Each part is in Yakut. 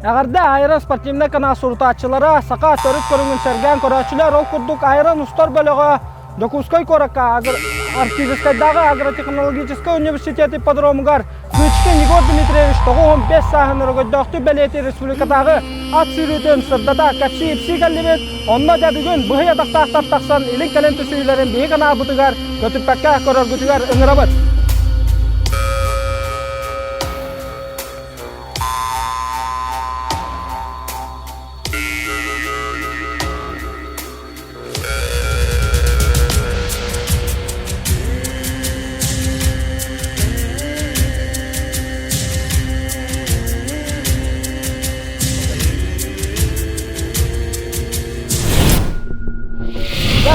Эҕэрдэ Айран спортивнай канал сурутааччылара, саха төрүт көрүҥүн сэргээн көрөөччүлэр ол курдук Айран устар бөлөҕө Дьокуускай куоракка Арктическайдааҕы агротехнологическай университет ипподромугар Кычкин Егор Дмитриевич 95 сааһын өрөгөйдөөхтүк бэлиэтиир республикатааҕы ат сүүрүүтүн сырдата кэпсии-ипсии кэллибит. Онно дьэ бүгүн быһый атахтаахтар тахсан илин-кэлин түсүүлэрин биһи каналбытыгар көтүппэккэ көрөргүтүгэр ыҥырабыт.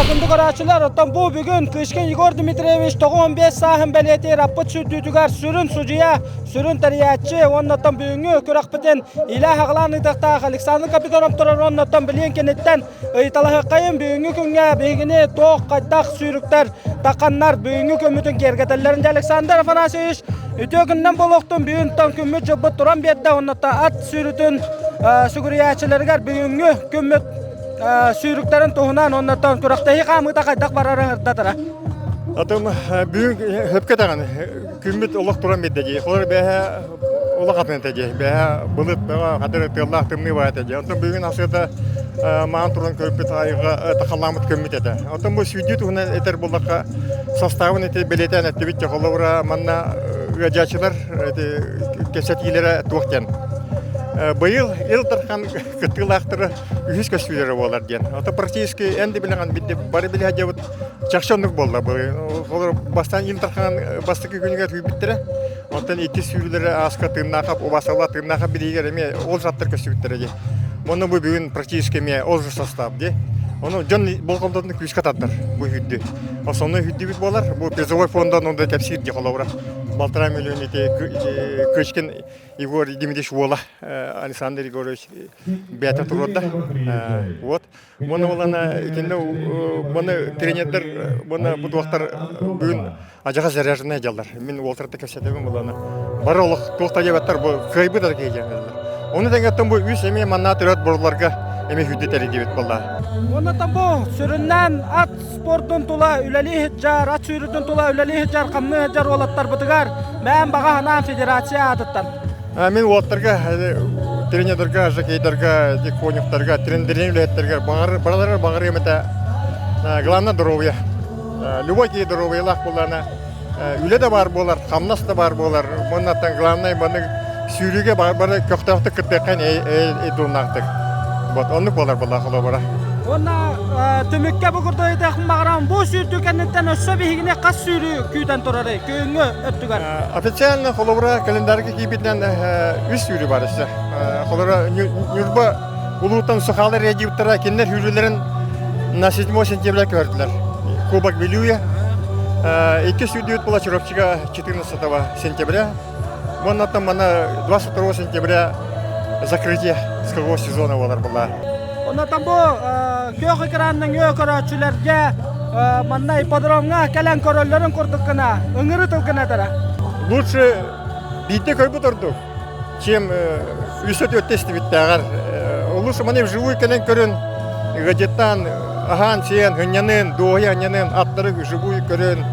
Күндү көрөөччүлэр, оттон бу бүгүн Кычкин Егор Дмитриевич 95 сааһын бэлиэтиир аппыт сүрдүүтүгэр сүрүн судьуйа сүрүн тэрийээччи уонна оттон бүгүҥҥү күрэхпитин илэ-аҕалаан ыытыахтаах Александр Капитонов турар уонна оттон билиэн кэнниттэн ыйыталаһыаххайын бүгүҥҥү күҥҥэ биһигини туох хайдах сүүрүктэр тахханнар бүгүҥҥү күммүтүн киэргэтэллэрин дьэ Александр Афанасьевич үтүө күнүнэн буолуохтун бүгүн тон күммүт дьылбыт туран биэрдэ уонна ат сүүрүтүн сүгүрүйээччилэригэр бүгүҥҥү күммүт сүүрүктэрин туһунан уонна күрэхтэһии хаамыыта хайдах барарын ырдатара. Атын бүгүн хөпкө даҕаны күммүт олох туран биэрдэ дии. Холор бэһэ олох атын этэ дии. Бэһэ былыт бөҕө хатыр тыаллаах тымныы баа этэ дии. Онтон бүгүн асыата маан туран көрбүт айылҕа тахалааммыт көммүт этэ. Онтон бу сүүрдүү туһунан этэр буоллахха составын ити бэлиэтээн эттибит дьэ холобура манна ыадьааччылар ити кэпсэтиилэрэ туох диэн. Быйыл Ил Дархан кыттыылаахтара үһүс көстүүлэрэ буолар диэн. Ото практически эн да билэҕин бары билэ сылдьабыт чахчы оннук буолла. Олор бастаан Ил Дархан бастакы күнүгэр күүппүттэрэ. Онтон иккис сүүрүүлэрэ ааска тыыннаахап, убасалла тыыннаахап билиигэр эмиэ ол саттар көстүбүттэрэ дии. Онно бу бүгүн практически эмиэ ол же состав дии. Ону дьон болҕомтотун күүскэ тардар бу үүрдү. Основной үүрдүбүт буолар. Бу призовой фонда онда кэпсиир дии холобура. Полтора миллион ити Кычкин Егор Дмитриевич уола Александр Егорович бэйэтэ туруорда. Вот. Уонна буолана итиннэ уонна тренердэр уонна бутуохтар бүгүн адьаҕа заряженная дьаллар. Мин уолтарда кэпсэтэбин буолана. Бары олох туох да диэбэттэр бу кыайбыт да киһи диэн Ону тэҥэттэн бу үс эмиэ манна төрөт боруларга эмиэ хүрдү тэрийдибит буолла. Уонна бу сүрүннээн ат спордун тула үлэлии сылдьар, ат сүүрүүтүн тула үлэлии сылдьар, хамныы сылдьар уолаттарбытыгар бэйэм баҕа санаам федерация аатыттан. Мин уолаттарга, тренердарга, жокейдарга, конюхтарга, тренердэрин үлэһиттэргэ бараларыгар баҕарыам этэ. Главное здоровье. Любой киһи здоровьелаах буоллаҕына, үлэ да баар буолар, хамнас да баар буолар. Уоннаттан главное маннык сүүрүүгэ бары көхтөөхтүк кыттыаххын дууннаахтык. Вот оннук буолар буолла холобура. Уонна түмүккэ бу курдук ыйытыахпын баҕарабын. Бу сүүрдүү кэнниттэн өссө биһигини хас сүүрүү күүтэн турарый күһүҥҥү өттүгэр? Официально холобура календарга киирбитинэн үс сүүрүү бар өссө. Холобура Ньурба улууттан сухалар редиуттара кинилэр сүүрүүлэрин на 7 сентября көрдүлэр. Кубок Вилюя. Икки сүүрдүүт була Чурапчыга 14 сентября. Уоннаттан мана 22 сентября закрытие скакового сезона буолар була. Оннотон бу күөх экранның өө көрөөччүлэргэ манна ипподромҥа кэлэн көрөллөрүн курдук гына ыҥырыы тылгына этэрэ. Лучше биирдэ көрбүт ордук, чем үс өттө истибиттээҕэр. Лучше маны вживую кэлэн көрөн, газеттан аһаан-сиэн, һынньанын, дуоһуйа һынньанын, аттары вживую көрөн,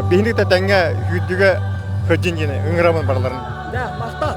биһиги да тэҥҥэ сүүрдүүгэ сылдьын диэн ыҥырабын барыларын. Да, махтал.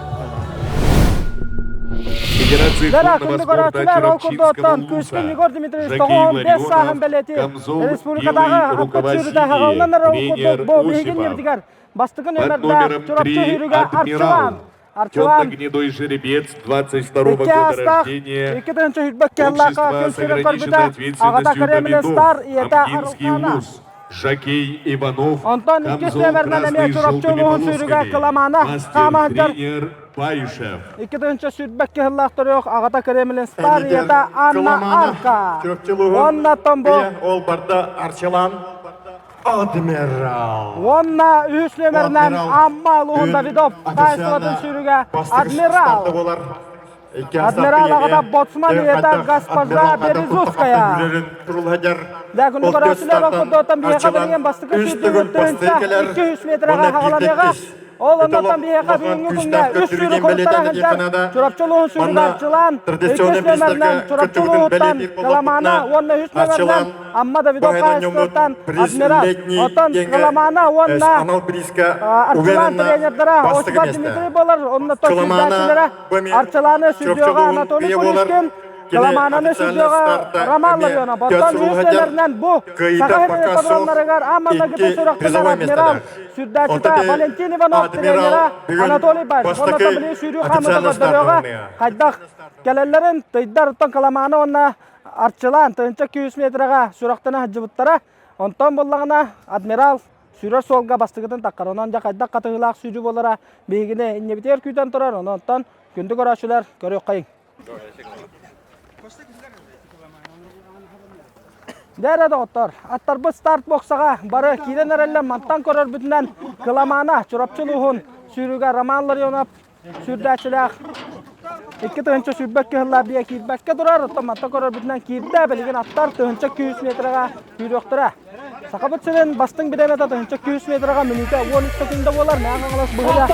Федерации Дара конного күндү спорта көрөөччүлэр, ол Чурапчинского курдуоттан улуса Кычкин Егор Дмитриевич Жокей тоҕуһун бэс сааһын Ларионов, бэлиэтиир Камзол, республикатааҕы белые аппыт рукава сүүрүтэ хаҕылынан синие, эрэр ол курдук тренер бу биһиги Осипов. иннибитигэр бастакы Под нүөмэрдээх номером Чурапчы 3 сүүрүгэ Адмирал. Арчылаан Арчылаан Темно-гнедой жеребец 22 икки года аастаах рождения, икки тыһыынча сүүрбэккэ сыллаахха общество күн с сирин көрбүтэ ограниченной аҕата ответственностью Кремлин Давидов, Стар ийэтэ Амгинский Арылхаана улус, Жокей Иванов, Онтон иккис Камзол нүөмэринэн эмиэ красный с Чурапчы желтыми улууһун сүүрүгэ полосками, Кыламана хаамаһыгар мастер-тренер Баишев. 2 сүүрбэккэ сыллаах төрүөх аҕата Кремлин Стар Лидер ийэтэ Анна Кыламана Арка. Чурапчы улууһун Уонна Томбо ийэ ол барда Арчылаан Адмирал. Уонна үһүс нүөмэринэн Адмирал Амма улууһун күн Давидов хаһаайыстыбатын официально сүүрүгэ бастакы Адмирал. старта буолар. Икки Адмирал астаахтык аҕата эмиэ Боцман ийэтэ хайдах госпожа Адмирал хайдах Березовская. хүрэрин турулһадьар. Дэ күнү Ол көрөөччүлэр стартан ол курдуктан биһиэхэ Арчылан билигин бастакы үс төгүл сүүрдүүбүт бастыы тыһыынча кэлэр 200 метрэҕэ уонна хаҕаланыаҕа. биирдэ иккис. Ол оннуттан биһиэхэ бүгүҥҥү күҥҥэ үс сүүрүк хоруттара сылдьар Чурапчы улууһун сүүрүк-арчылаан, иккис нүөмэринэн Чурапчы улууһуттан Кыламаана уонна үһүс нүөмэринэн Амма Давидов хаһаайыстыбаттан Адмирал. Оттон Кыламаана уонна Арчылаан тренердара Осипов Дмитрий буолар, оннуттан сүүрдээччилэрэ Арчылааны сүрдүөҕэ Анатолий Кулишкин, Кыламаананы сүрдүөҕэ Роман Ларионов. Оттон үһүс нүөмэринэн бу Саха сирин ипподромнарыгар аан маҥнайгытын сүрэхтэнэр Адмирал Сүрдээччитэ Валентин Иванов тренера Анатолий Баев уонна били сүүрүү хаамыыта көрдөрүөҕэ хайдах кэлэллэрин тыйдар оттон Каламааны уонна Арчылаан 1200 метрэҕэ сүрэхтэнэ сылдьыбыттара. Онтон буллаҕына Адмирал сүүрэр суолга бастакытын таххар. Онон дьэ хайдах хатыһыылаах сүүрүү буолара биһигини иннибитигэр күүтэн турар. Онон күндү көрөөччүлэр көрүөххэйиҥ. Дьэ эрэ доҕоттор, аттарбыт старт боксаҕа бары киирэн эрэллэр мантан көрөрбүтүнэн Кыламаана Чурапчы улууһун сүүрүгэ Роман Ларионов сүүрдээччилээх 2022 сыллаах биэ киирбэккэ турар, оттон мантан көрөрбүтүнэн киирдэ, билигин аттар 1200 метрэҕэ күүрүөхтэрэ. Сахабыт сирин бастыҥ бириэмэтэ 1200 метрэҕэ мүнүүтэ 13 секунда буолар. Мэҥэ Хаҥалас быһыйа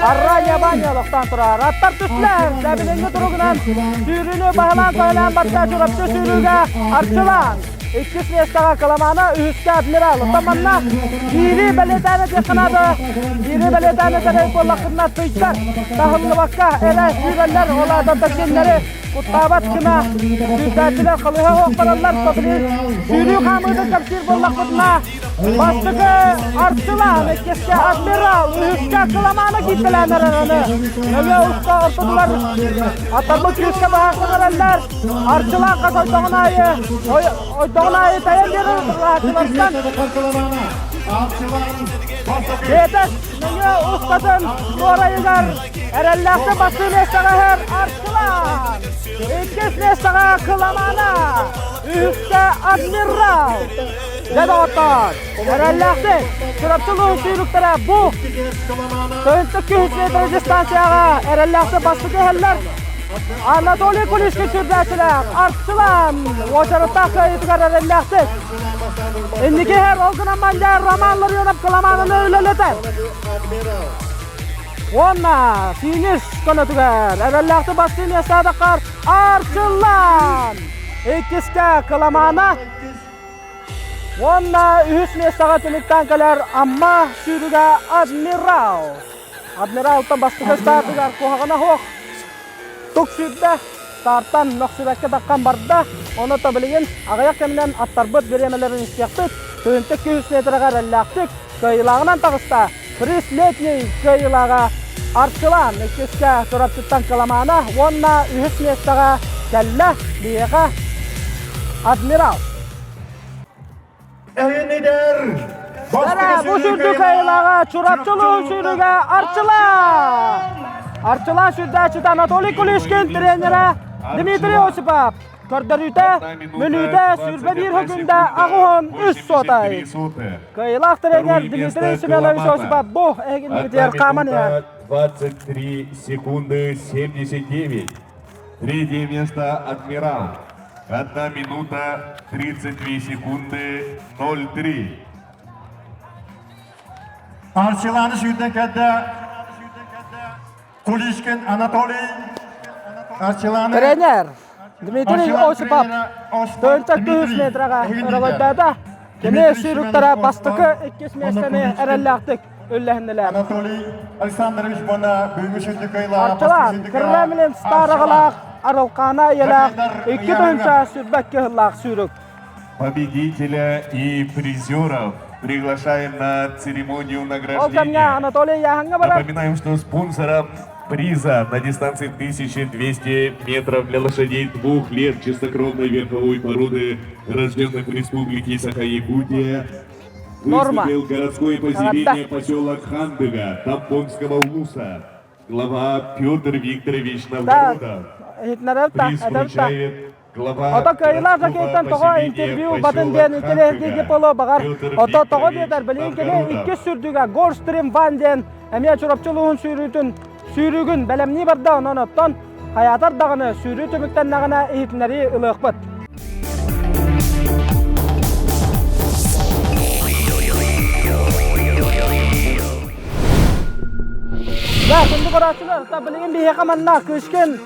Арранья Баня олохтоон турар. Аттар түстүлэр. Дьэбилиҥҥи туругунан сүүрүүнү баһылаан-көһүлээн барда Чурапчы сүүрүүгэ Арчылаан. Иккис миэстэҕэ Кыламаана, үһүскэ Адмирал. Оттон манна киирии бэлиэтээн этиэххэ наада. Киирии бэлиэтээн этэрэй буоллаххытына тыйдар таһыллыбакка эрэ сүүрэллэр. Ол аата кинилэри Куттаабат гына сүүрдээччилэр халыһа суох бараллар. Сүүрүү хаамыытын кэпсиир буоллахпытына, бастакы Арчылаан, иккискэ Адмирал, үһүскэ Кыламаана кииртэлээн эрэр аны. Нөҥүө уста ортотугар атаммыт күүскэ баһаахтан эрэллэр. Арчылаан хас ойдоҕун аайы ойдоҕун аайы тайан биэрэр ытырлааччылартан. Биэтэс нөҥүө устатын туорайыгар Эрэллээхтик бастыыр миэстэҕэ иһэр Арчылаан! Иккис миэстэҕэ Кыламаана! Үһүскэ Адмирал! Дьэ доҕоттоор, эрэллээхтик Чурапчы улууһун сүүрүктэрэ бу 42 метр дистанцияҕа эрэллээхтик бастакы иһэллэр. Анатолий Кулишкин сүүрдээччилээх Арчылаан уочараттаах кыайыытыгар эрэллээхтик. Инники иһэр ол гынан манньа Роман Ларионов Кыламаананы үлэлэтэр. Уонна финиш көнөтүгэр эрэллээхтик бастыыр миэстээтаххар Арчыллан! Иккискэ Кыламаана уонна үһүс миэстэҕэ түмүктээн кэлэр Амма сүүрүгэ Адмирал. Адмиралтан бастакы стартыгар куһаҕана суох тук сүүрдэ, стартан мөхсүбэккэ таххан барда. Ону та билигин аҕыйах кэминэн аттарбыт бириэмэлэрин истиэхпит. 1200 метрэҕэ эрэллээхтик кыайыылааҕынан таҕыста. Приз летний кыайыылааҕа Арчылаан, иккискэ Чурапчыттан Кыламаана уонна үһүс миэстэҕэ кэллэ биһиэхэ Адмирал. Эһинидэр Эрэ, бу сүрдүү кыайыылааҕа Чурапчы улууһун сүүрүгэ Арчылаан! Арчылаан сүрдээччитэ Анатолий Кулишкин, тренерэ Дмитрий Осипов. Көрдөрүүтэ Мүлүүтэ 21 күндэ 83 суотай. Кыайыылаах тренер Дмитрий Семенович Осипов бу эһигиннибитигэр хааман иһэр. 23 секунды 79. Третье место «Адмирал». 1 минута 32 секунды 03. Арчылааны сүүрдэн кэлдэ Кулишкин Анатолий Арчылааны Тренер Дмитрий Осипов 4 метраҕа өрөгөйдөөтө. Кини сүүрүктэрэ бастакы иккис миэстэни эрэллээхтик үллэһиннилэр. Анатолий Александрович уонна бүгүҥҥү сүрдүк кыайыылааҕа Арчылаан Кремлин стараҕалаах Арылхаана ийэлээх 2 сүүрбэккэ сыллаах сүүрүк. Победителя и призеров приглашаем на церемонию Ол кэмҥэ награждения. Анатолий Яһаҥҥа барар. Напоминаем, что спонсором приза на дистанции 1200 метров для лошадей 2 лет чистокровной верховой породы, рожденных в Республике Саха-Якутия, Норма. выступил городское поселение поселок Хандыга Томпонского улуса. Глава Петр Викторович Да, Новгородов. иһитиннэрэр да, Приз этэр да. вручает глава Ото кыайыылаах городского жокейтан тоҕо поселения интервью батын поселок диэн интэриэһиргииргэ Хандыга буолуо баҕар. Петр Ото тоҕо Викторович диэтэр билигин кини Новгородов. иккис сүрдүгэ Горстрим Ван диэн эмиэ Чурапчы улууһун сүүрүүтүн сүүрүүгүн бэлэмнии барда. Онон оттон хайаатар даҕаны сүүрүү түмүктэннэҕинэ иһитиннэрии ылыахпыт. Күндү көрөөччүлэр, билигин биһиэхэ манна Кышкин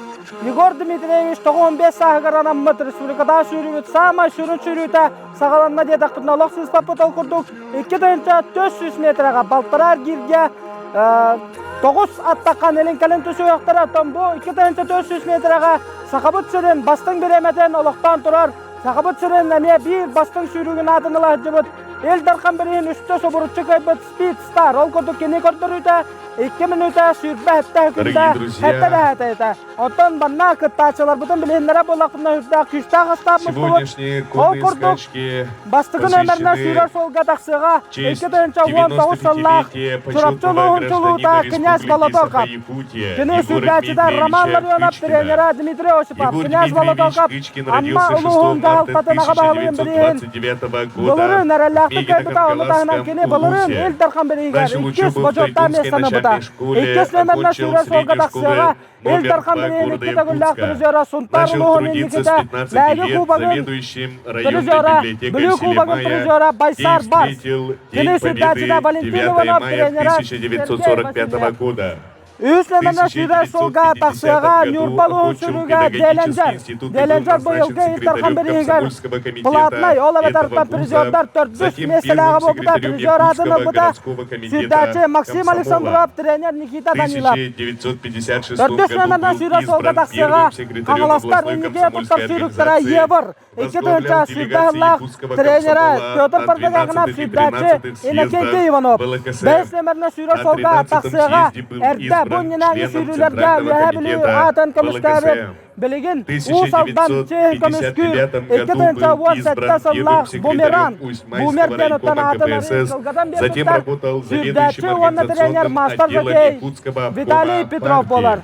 Егор Дмитриевич 95 сааһыгар анаммыт республикатааҕы сүүрүүбүт саамай сүрүн сүүрүүтэ саҕаланна диэтэхпитинэ олох сыыспаппыт ол курдук 2400 метрэҕэ балтараа эргииргэ тоҕус аттаххан илин кэлин түсүһүөхтэрэ. Оттон бу 2400 метрэҕэ Сахабыт сирин бастыҥ бириэмэтин олохтоон турар Сахабыт сирин эмиэ биир бастыҥ сүүрүүгүн аатын ыла сылдьыбыт Ил Дархан бирииһин үстэ субуруччу кыайбыт Speed Star ол курдук кини көрдөрүүтэ 2 мүнүүтэ 27 секунда сэттэ этэ. Оттон манна кыттааччыларбытын билиһиннэрэ буоллахпытына үрдээх күүстээх астаап мустубут. Ол курдук бастакы номерынан сүүрэр суолга тахсыаҕа 2019 сыллаах Чурапчы улууһун чулуута князь Болотоков. Кини сүүрдээччитэ Роман Ларионов, тренера Дмитрий Осипов. Князь Болотоков Амма улууһун дьаһалтатын аҕа баһылыгын билиһин былырыын эрэллээхтик кыайбыта, ону таһынан кини былырыын Ил Дархан билиһигэр иккис бочуоттаах миэстэни ылбыта. Иккис номерынан сүүрэр суолга тахсыаҕа Ил Дархан билиһин икки төгүллээх призера Сунтаар улууһун инникитэ Лээги Кубогын призера Бүлүү Кубогын призера Байсар Барс. Кини сүрдээччитэ Валентин Иванов тренера Сергей Васильев. Үс нөмернэ сүүрэр суолга тахсыаҕа Ньурба улууһун сүрүгэ Дэлэнжэр. Дэлэнжэр быйылгы Ил Дархан бирииһигэр платнай, ол эбэтэр призердар төрдүс миэстэлээҕэ буолбута, призер аатын ылбыта. Сүрдээччи Максим Александров, тренер Никита Данилов. Төрдүс нөмернэ сүүрэр суолга тахсыаҕа Хаҥаластар инники туттар сүүрүктэрэ Евр 2000 сыллаах тренера Петр Пардагаҕынов сүүрдээччи Иннокентий Иванов. Бэһис нөмернэ сүүрэр суолга тахсыаҕа эрдэ бу иннинээҥи сүүрүүлэргэ Үөһээ Бүлүү аатын көмүскээбит билигин Уус Алдан чиэһин көмүскүүр 2017 сыллаах Бумеран Бумер диэн оттон аатын кылгатан биэрбиттэр сүүрдээччи уонна тренер мастер жокей Виталий Петров буолар.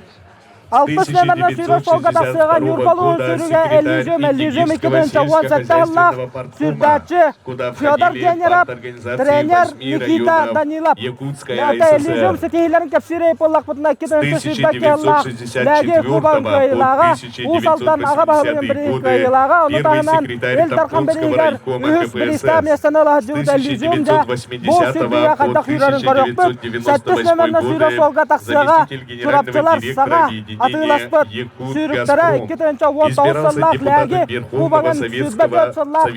Алтыс номерна сүүрэр суолга тахсыаҕа Ньурба улууһун сүүрүгэ Эллизиум Эллизиум 2017 сыллаах сүүрдээччи Федор Генеров, тренер Никита Данилов. Это Эллизиум ситиһиилэрин кэпсиир буоллахпытына 2022 сыллаах Лээги Кубогын кыайыылааҕа, Уус Алдан аҕа баһылыгын бирииһин кыайыылааҕа, ону таһынан Ил Дархан бирииһигэр үһүс бириистээх миэстэни ыла сылдьыбыт Эллизиум дьэ бу сүүрдүүгэ хайдах сүүрэрин көрүөхпүт. Сэттис номерна сүүрэр суолга тахсыаҕа Чурапчылар саҥа атыыласпыт сүүрүктэрэ 2019 сыллаах Лээги Кубогын 24 сыллаах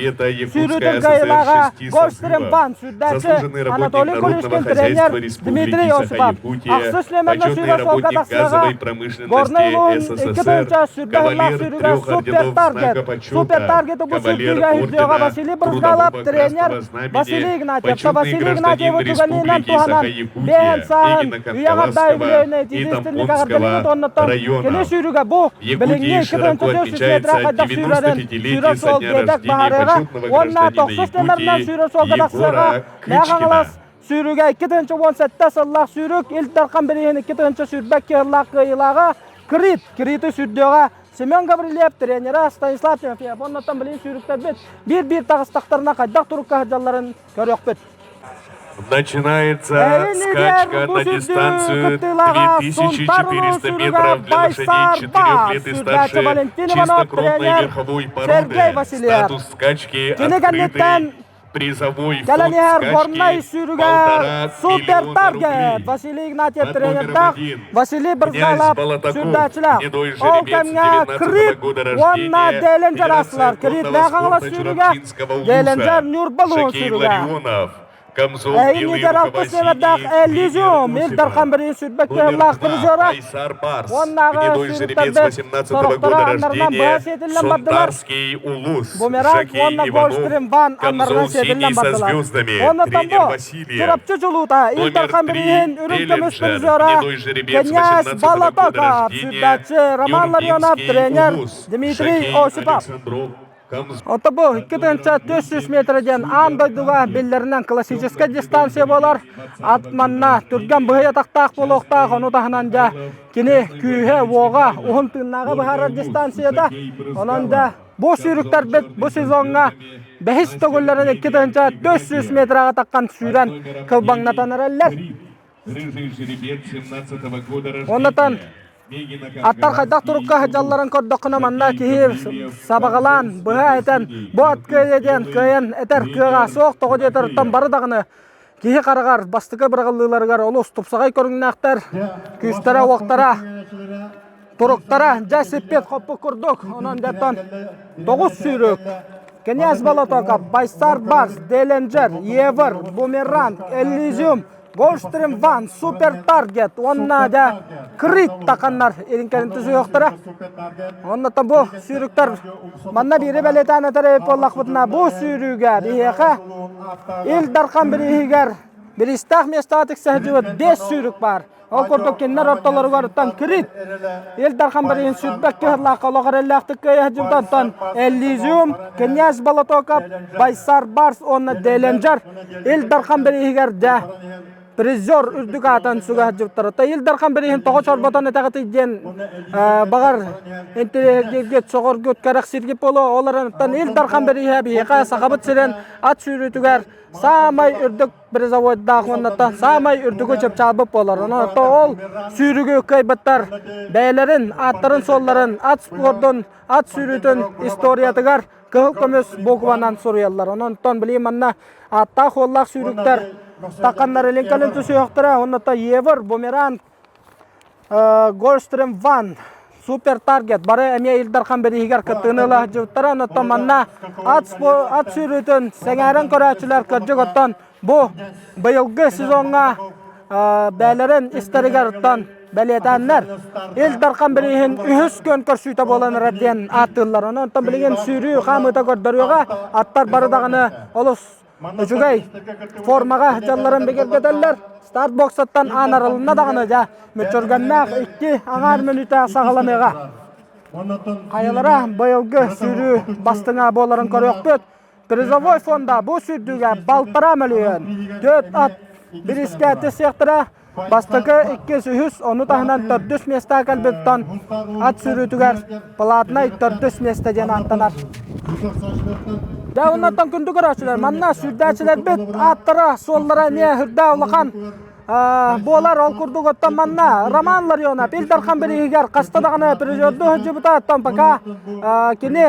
сүүрүүтүн кыайыылааҕа Гольфстрим Бан сүүрдээччи Анатолий Кулишкин тренер Дмитрий Осипов. Ахсыс нүөмэргэ сүүрэр суолга тахсыаҕа Горнай улууһун 2000 сыллаах сүүрүгэ Супер Таргет. Супер Таргеты бу сүүрдүүгэ үрдүөҕэ Василий Брызгалов тренер Василий Игнатьев. Василий Игнатьевы түгэнинэн туһанан бэйэн сааһын үйэҕэрдэ үбүлүөйүнэй тизистинник аҕырдалыгыт оннуттан кини сүүрүгэ бу билиҥҥи 2 400 метра хайдах сүүрэрин сүүрэр суол биэтэк баһарыаҕа уонна тохсус номерынан сүүрэр суолга тахсыаҕа Мэҥэ Хаҥалас сүүрүгэ 2017 сыллаах сүүрүк Ил Дархан бирииһин 2022 сыллаах кыайыылааҕа Крит Криты сүүрдүөҕэ Семен Гаврильев тренера Станислав Тимофеев оннуттан билигин сүүрүктэрбит биир-биир таҕыстахтарына хайдах турукка сылдьалларын көрүөхпүт. Начинается скачка на дистанцию 2400 метров для лошадей 4 лет и старше чистокровной верховой породы. Статус скачки открытый. Призовой Кэлэн фонд иһэр Горнай скачки сүүрүгэ полтора Супер миллиона Таргет рублей. Василий Игнатьев Под номером тренердаах один Василий князь Брызгалов Болотаков, сүүрдээчилээх. гнедой Ол жеребец кэмҥэ 19 Крит года уонна рождения, Деленджер аслар. Федерация Крит конного Мэҕэ спорта сүүрүгэ Чурапчинского Деленджер улуса, Ньурба улууһун Шакей сүүрүгэ. Ларионов, Камзол Эйин белый лидер рукава алтыс номердаах синий, Эллизиум тренер Ил Дархан Осипов. бириин сүүрбэккэ Номер сыллаах 2 призера Айсар Барс, уоннааҕы гнедой жеребец сүүрүктэрбит 18 сорохторо года аннарынан быһа рождения, сиэтиллэн бардылар. Сунтарский улус, Бумеранг Жакей уонна Иванов, Гольфстрим Ван аннарынан камзол сиэтиллэн синий со бардылар. звездами, Уонна тренер бу Васильев. Чурапчы чулуута Ил Номер Дархан 3 бирииһин үрүҥ көмүс Делинджер, призера гнедой жеребец Князь 18 года Болотоков, рождения, сүүрдээччи Роман Ларионов, Нюрбинский тренер улус, Дмитрий Жакей Осипов. Александров, камзол Ото бу 2400 метр диэн аан дойдуга биллэринэн классическай дистанция буолар. Ат манна түргэн быһый атахтаах буолуохтаах, ону таһынан дьэ кини күүһэ-уоҕа уһун тыыннааҕы быһаарар дистанцията. Онон дьэ бу сүүрүктэрбит бу сезоҥҥа бэһис төгүллэрин 2400 метраҕа таххан сүүрэн кылбаҥнатан эрэллэр. Оннотон аттар хайдах турукка сылдьалларын көрдөххүнэ манна киһи сабаҕалаан быһа этэн бу ат кыайа диэн кыайан этэр кыаҕа суох тоҕо диэтэриттэн бары даҕаны. Киһи хараҕар бастакы быраҕыллыыларыгар олус тупсаҕай көрүҥнээхтэр, күүстэрэ-уохтара, туруктара дьэ сиппит хоппут курдук. Онон дьэттон тоҕус сүүрүк Князь Болотоков, Байсар Барс, Деленджер, Евр, Бумеранг, Эллизиум, Голстрим Ван, Супер Таргет уонна дьэ Крит таканнар илин-кэлин түсүһүөхтэрэ. Онно бу сүүрүктэр манна биири бэлиэтээн этэр эбит буоллахпытына бу сүүрүүгэ биһиэхэ Ил Дархан бирииһигэр бириистээх миэстэҕэ тиксэ сылдьыбыт биэс сүүрүк баар. Ол курдук кинилэр ортолоругар Крит Ил Дархан бирииһин сүүрбэт кыһыллаахха олох эрэллээхтик кыайа сылдьыбыт. Эллизиум, Князь Болотоков, Байсар Барс уонна Деленджер Ил Дархан бирииһигэр дьэ призер үрдүк аатын сүгэ сылдьыбыттара. Ил Дархан бирииһин тоҕо чорботон этэҕитий диэн баҕар интэриэһиргииргит, соҕоргут, кэрэхсииргит буолуо. Ол эрэн Ил Дархан бирииһэ биһиэхэ Сахабыт сирин ат сүүрүүтүгэр саамай үрдүк призовойдаах уонна саамай үрдүкү чыпчаалбыт буолар. Онон ол сүүрүгү кыайбыттар бэйэлэрин ааттарын-суолларын ат спордун, ат сүүрүүтүн историятыгар кыһыл көмүс букванан суруйаллар. Онон билигин манна ааттаах-уоллаах сүүрүктэр тахханнар илин кэлин түсүөхтэрэ. Онно Евр, Бумеранг, Гольстрем Ван, Супер Таргет бары эмиэ Ил Дархан бирииһигэр кыттыыны ыла сылдьыбыттара. Онон манна ат, ат сүүрүүтүн сэҥээрэн көрөөччүлэр кырдьык оттон бу быйылгы сезоҥҥа бээлэрин истэригэр оттон бэлиэтээннэр Ил Дархан бирииһин үһүс күөн көрсүүтэ буолан эрэр диэн ааттыыллар. Онон оттон билигин сүүрүү хаамыыта көрдөрүөҕэ. Аттар бары даҕаны олус үчүгэй формаҕа дьалларын бигэргэтэллэр. Старт боксаттан аан арылынна даҕаны дьэ мүччүргэннээх икки аҥаар мүнүүтэ саҕаланыаҕа. Хайалара быйылгы сүүрүү бастыҥа буоларын көрүөхпүт. Призовой фонда бу сүүрдүүгэ балтараа мөлүйүөн, түөрт ат бириискэ тисиэхтэрэ. Бастакы, иккис, үһүс, ону таһынан төрдүс миэстэҕэ кэлбиттэн ат сүүрүүтүгэр платнай төрдүс миэстэ диэн ааттанар. Дьэ, оннуттан күндү көрөөччүлэр, манна сүүрдээччилэрбит ааттара, суоллара эмиэ үрдээх улахан буолар. Ол курдук оттон манна Роман Ларионов Ил Дархан бирииһигэр хаста даҕаны призердуу сылдьыбыта. Оттон пока кини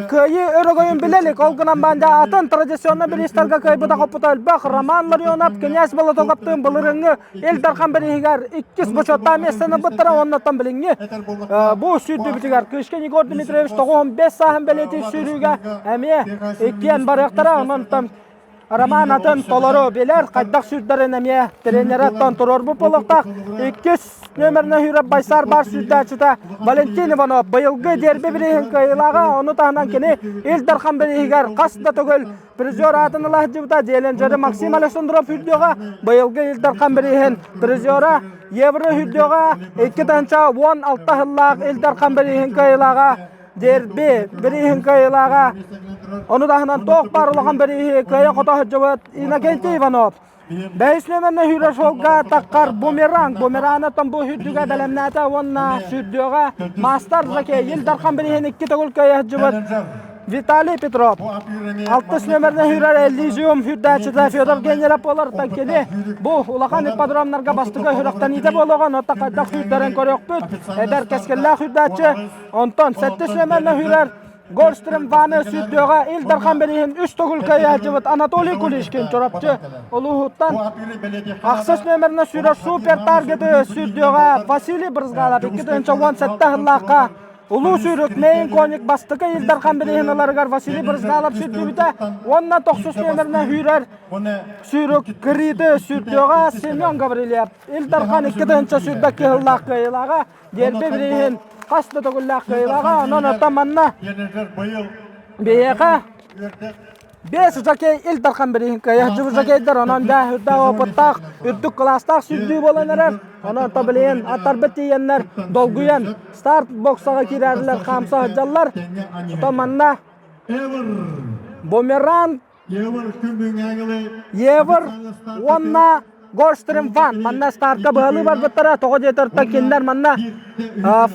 кыайыы өрөгөйүн билэ илик. Ол гынан баран дьэ атын традиционнай бириистэргэ кыайбыта хоппута элбэх. Роман Ларионов князь Болотоковтыын былырыыҥҥы Ил Дархан бирииһигэр иккис бочуоттаах миэстэни ылбыттара. Оннуттан билиҥҥи бу сүүрдүүбүтүгэр Кышкин Егор Дмитриевич 95 сааһын бэлиэтиир сүүрүүгэ эмиэ иккиэн барыахтара. Онон Роман атын толору билэр, хайдах сүүрдэрин эмиэ тренераттан туруорбут буолуохтаах. Иккис нүөмэринэн сүүрэр Байсар бар сүүрдээччитэ Валентин Иванов быйылгы дерби бирииһин кыайыылааҕа, ону таһынан кини Ил Дархан бирииһигэр хас да төгүл призер аатын ыла сылдьыбыта. Диэленджери Максим Александров сүүрдүөҕэ, быйылгы Ил Дархан бирииһин призера Евро сүүрдүөҕэ, 2016 сыллаах Ил Дархан бирииһин кыайыылааҕа Дерби бирииһин кыайыылааҕа. Ону таһынан туох баар улахан бирииһи кыайа-хото сылдьыбыт Иннокентий Иванов. Бэһис нүөмэринэн сүүрэр суолга таххар Бумеранг. Бумеранаттан бу сүүрдүүгэ бэлэмнээтэ уонна сүүрдүөҕэ маастар жокей Ил Дархан бирииһин икки төгүл кыайа сылдьыбыт Виталий Петров. Алтыс нүөмэринэн сүүрэр Эллизиум сүүрдээччитэ Федор Генеров буолар. Кини бу улахан ипподромнарга бастакы сүрэхтэниитэ буолуоҕа. Онон хайдах сүүрдэрин көрүөхпүт. Эдэр кэскиллээх сүүрдээччи Онтон сэттис нүөмэринэн сүүрэр Горстрем Ваны сүүрдүөҕэ Ил Дархан бирииһин үс төгүл кыайааччыбыт Анатолий Кулишкин Чурапчы улууһуттан ахсыс нүөмэринэн сүүрэр супер таргеты сүүрдүөҕэ Василий Брызгалов 2017 сыллаахха Улуу сүүрүк Мейн Коник бастакы Ил Дархан бирииһин ыларыгар Василий Брызгалов сүүрдүбүтэ уонна тохсус нүөмэринэн сүүрэр сүүрүк Криты сүүрдүөҕэ Семен Гаврильев Ил Дархан 2022 сыллаах кыайыылааҕа Дерби бирииһин хас да төгүллээх кыайыылааҕа. Онон оттон манна биһиэхэ биэс жокей Ил Дархан бирииһин кыайа сылдьыбыт жокейдар. Онон да үрдээх опыттаах, үрдүк кылаастаах сүүрдүү буолан эрэр. Онон оттон билигин аттарбыт тиийэннэр долгуйан старт боксаҕа киирэрилэр хаамса сылдьаллар. Оттон манна Бумеранг Евр уонна Горстрем Ван манна стартка быһалыы барбыттара. Тоҕо диэтэр кинилэр манна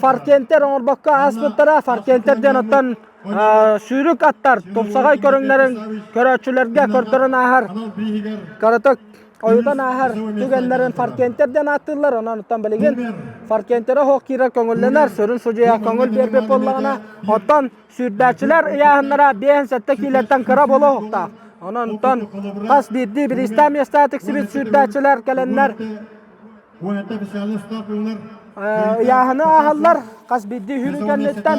фаркентер оҥорбокко ааспыттара. Фаркентер диэн оттон сүүрүк аттар тупсаҕай көрүҥнэрин көрөөччүлэргэ көрдөрөн ааһар кыратык ойутан ааһар түгэннэрин фаркентер диэн ааттыыллар. Онон оттон билигин фаркентерэ суох киирэр көҥүллэнэр, сүрүн судьуйа көҥүл биэрбит буоллаҕына, оттон Сүүрдээччилэр ыйааһыннара 57 киилэттэн кыра буолуохтаах. Онон хас биирдии бириистээх миэстэҕэ тиксибит сүүрдээччилэр кэлэннэр ыйааһыны ааһаллар. Хас биирдии сүүрүү кэнниттэн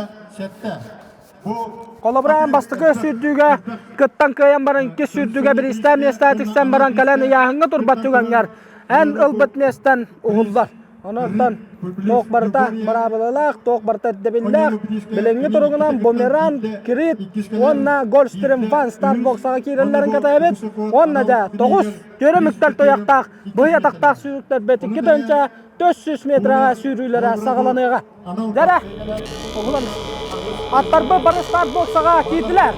Холобура, эн бастакы сүүрдүүгэ кыттан кыайан баран иккис сүүрдүүгэ бириистээх миэстэҕэ тиксэн баран кэлэн ыйааһыҥҥа турбат түгэҥҥэр эн ылбыт миэстэн уһуллар. Онон туох барыта быраабылалаах, туох барыта ирдэбиллээх. Билиҥҥи туругунан Бумеранг, Крит уонна Гольфстрим Фан старт-боксаҕа киирэллэрин кэтэһэбит. Уонна дьэ, тоҕус түөрэ мүктэр туйахтаах, быһый атахтаах сүүрүктэрбит 2400 метраҕа сүүрүүлэрэ саҕаланыаҕа. Дьэрэ, уһулан аттарбыт бары старт-боксаҕа киирдилэр.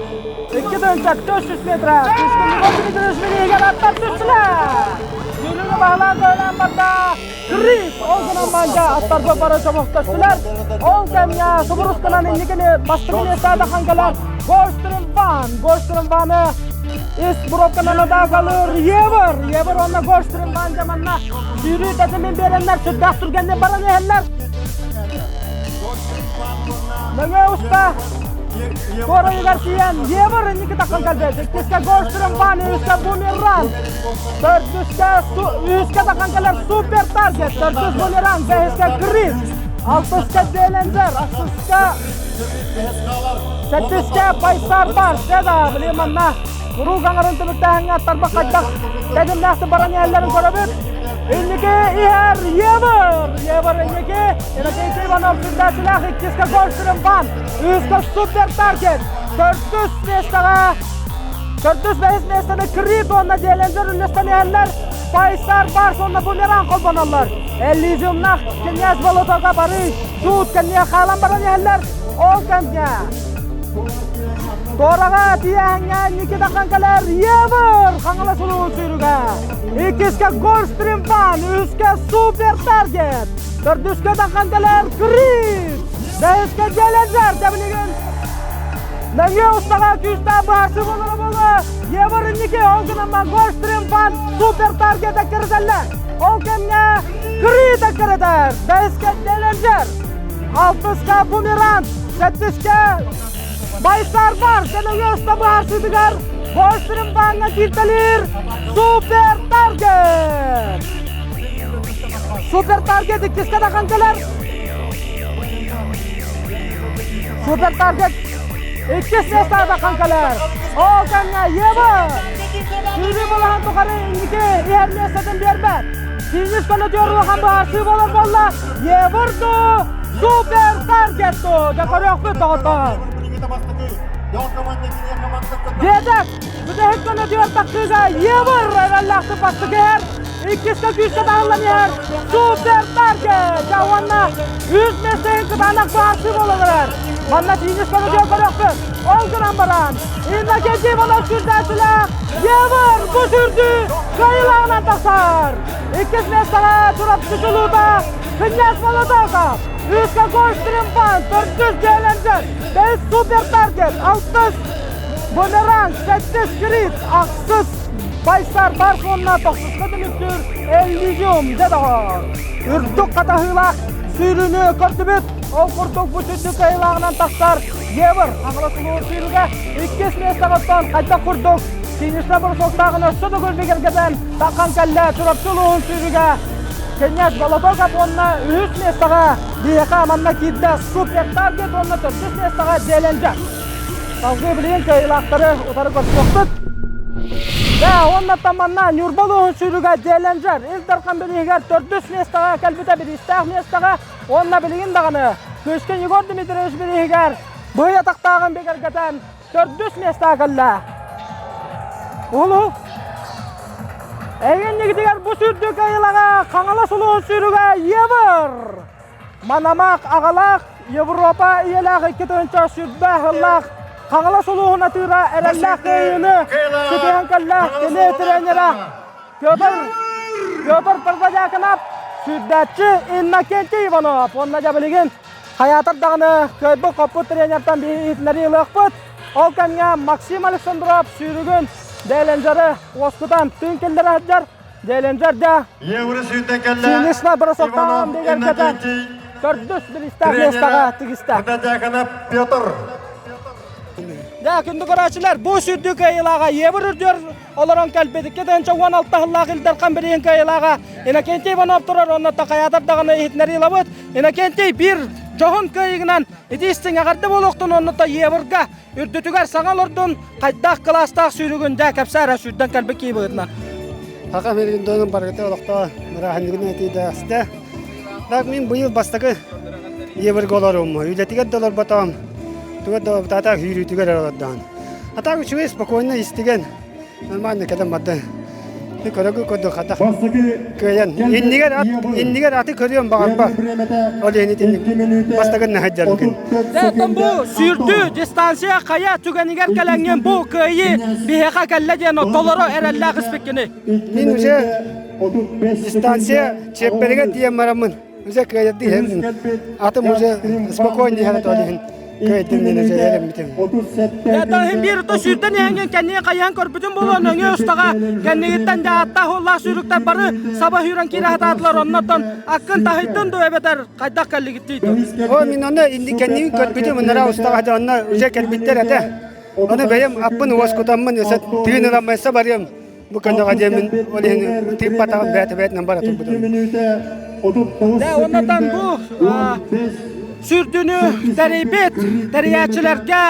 2400 метра Кыскынныгар Дмитриевич аттар түстүлэр. Сүүрүүнү баһылаан көһүлээн барда. Крик! Ол гынан манга аттарбыт бары чомохтостулар. Ол кэмҥэ субурусканан инникини бастакы миэстэҕэ таххан кэлэр Гольстрим Ван. Гольстрим Ваны ис буровканан атаакалыыр Евер. Евер уонна Гольстрим Ван дьаманна сүүрүү тэтимин биэрэннэр сүрдээх түргэнник баран иһэллэр. Нөҥүө уста Туорайыгар тиийэн Евер инники таххан кэлбит. Иккискэ Гольстрим Ван, үһүскэ Бумеранг. Төрдүскэ үһүскэ таххан кэлэр Супер Таргет. Төрдүс Бумеранг, бэһискэ Крис. Алтыска Делензер, ахсыска Сэттискэ Байсар бар. Дьэ били манна куруук аҥарын түмүктээһиҥҥэ аттарбах хайдах тэтимнээхтик баран иһэллэрин көрөбүт. Инники иһэр Евер! Евер инники Иннокентий Иванов сүрдээччилээх иккискэ Гольстрем Ван, үһүскэ Супер Таргет, төрдүс миэстэҕэ төрдүс бэһис миэстэни Крит уонна Делензер үллэстэн иһэллэр. Байсар Барс уонна Бумеранг холбоноллор. Эллизиумнах Князь Болотовга бары суут кэннигэ хаалан баран иһэллэр. Ол кэмҥэ Туораҕа тиийээһиҥҥэ Никита кэлэр Евер Хаҥалас улуус сүүрүгэ. Иккискэ Гольфстрим Ван, үһүскэ Супер Таргет, төрдүскэ Дахан кэлэр Крит, бэһискэ Делензер тэбилигин Нөҥүө устаҕа күүстээх быһаарсыы буолара буолуо. Евер инники ол гынан Гольфстрим Ван Супер Таргет эккирэтэллэр. Ол кэмҥэ Крит эккирэтэр, бэһискэ Делензер, алтыска Бумеранг, сэттискэ Байсар бар Сэнэҥэ уста быһаарсыытыгар Гольфстрим Ваҥҥа кииртэлиир Супер Таргет! Супер Таргет иккискэ тахан кэлэр. Супер Таргет иккис миэстэҕэ тахан кэлэр. Ол кэмҥэ Ева сүүрүү балаһан тухары инники иһэр миэстэтин биэрбэт. Финиш көлөтүөр улахан быһаарсыы буолар буолла. Евырду Супер Таргет дуу! Дьэ көрүөхпүт доҕоттоор. Биэтэк бүтэһик көлөтүөр тахсыыга Евыр эрэллээхтик бастакы иһэр. Иккискэ күүскэ таһыллан иһэр Супер Таргет! Дьэ уонна үс миэстэһин кытаанах быһаарсыы буолан эрэр. Манна финиш көлөтүөр көрүөхпүт. Ол гынан баран Иннокентий Иванов сүүрдээччилээх Евыр бу сүүрдүү кыайыылааҕынан тахсар. Иккис миэстэҕэ Чурапчы чулуута Князь Молотоков, үскэ Гольфстримбан, төрдүс Дьиэлэнжер, бэһис Супер Таргет, алтыс Бумеранг, сэттис Крит, ахсыс Байсар Барс уонна тохсуска түмүктүүр Эллизиум дьэ доҕор. Үрдүк хатаһыылаах сүүрүүнү көрдүбүт. Ол курдук бу сүрдүк кыайыылааҕынан тахсар Евр Хаҥалас улууһун сүүрүүгэ иккис миэстэҕэ оттон хайдах курдук финишка бросоктааҕын өссө төгүл бигэргэтэн таххан кэллэ Чурапчы улууһун сүүрүүгэ Князь Болотоков уонна үһүс миэстэҕэ биһиэхэ манна киирдэ Супер Таргет уонна төрдүс миэстэҕэ Челленджер. Салгыы билигин кыайыылаахтары утары көрсүөхпүт. Дьэ, уонна манна Ньурба улууһун сүүрүгэ Челленджер Ил Дархан бирииһигэр төрдүс миэстэҕэ кэлбитэ бириистээх миэстэҕэ уонна билигин даҕаны Кыышкин Егор Дмитриевич бирииһигэр быһый атахтааҕын бигэргэтэн төрдүс миэстэҕэ кэллэ. Улуу Эйиэнньигитигэр бу сүүрдүү кыайыылаҕа Хаҥалас улууһун сүүрүгэ Евр! Манамаах аҕалаах Европа ийэлээх 2020 сыллаах Хаҥалас улууһун атыыра эрэллээх кыайыыны ситиһэн кэллэ. Кини тренера Петр Петр Парвадяканов, сүүрдээччи Иннокентий Иванов уонна дьэ билигин Хайаатар даҕаны кыайбыт-хоппут тренертэн биһиги иһитиннэрии ылыахпыт. Ол кэмҥэ Максим Александров сүүрүгүн Деленджеры уоскутан тыын киллэрэ сылдьар. Деленджер дьэ финишна бросоктаан бигэргэтэн төрдүс бириистээх миэстэҕэ тигистэ. Петр. Дьэ, күндү көрөөччүлэр, бу сүрдүү кыайыылааҕа Евр үрдүөр олорон кэлбит 2016 сыллаах Ил Дархан билигин кыайыылааҕа Иннокентий Иванов турар, онно хайаатар даҕаны иһитиннэрии ылабыт. Иннокентий биир дьоһун кыайыгынан ити истиҥ эҕэрдэ буолуохтун онно Еврга үрдүтүгэр саҥа олордун, хайдах кылаастаах сүүрүгүн дьэ кэпсээ эрэ сүүрдэн кэлбит киһи быһыытынан. Саха билигин донун барыгыта олохтоо бырааһынньыгын этиидэстэ. Так мин быйыл бастакы Еврга олорум. Үлэтигэр да олорботом. Тугар да олорботаата сүүрүүтүгэр олордоон. А так үчүгэй спокойно истигэн нормально кэлэн барды. Көрөгү көрдө хатах кыайан иннигэр ат иннигэр аты көрүөм баҕарба. Ол иһин итинник бастакын наһайдьарбыкын. Оттон бу сүүрдүү дистанция хайа түгэнигэр кэлэҥҥин бу кыайыы биһиэхэ кэллэ диэн толору эрэллээх испиккини. Мин уже дистанция чиэппэригэр тиийэн бараммын уже кыайарды иһэбин. Атым уже спокойно иһэр отон иһин кыайдым диэн уже эрэммитим. Ятаһын биир то сүүрдэн иһэҥҥин кэннигэ хайаан көрбүтүм буолуо нөҥүө устаҕа кэннигиттэн дьэ аттаах уоллаах сүүрүктэр бары саба сүүрэн киирэ сатаатылар оннотон аккын таһыйдын дуо эбэтэр хайдах кэллигиттий О мин онно кэннигин көрбүтүм ынара устаҕа онно уже кэлбиттэр этэ. Ону бэйэм аппын уоскутаммын өсө тыын ыламмайса барыам бу көнөҕө диэммин ол иһин тыыппатаҕым бэйэтэ бэйэтинэн бара турбутум. Дьэ, оннотон бу сүүрдүүнү тэрийбит тэрийээччилэргэ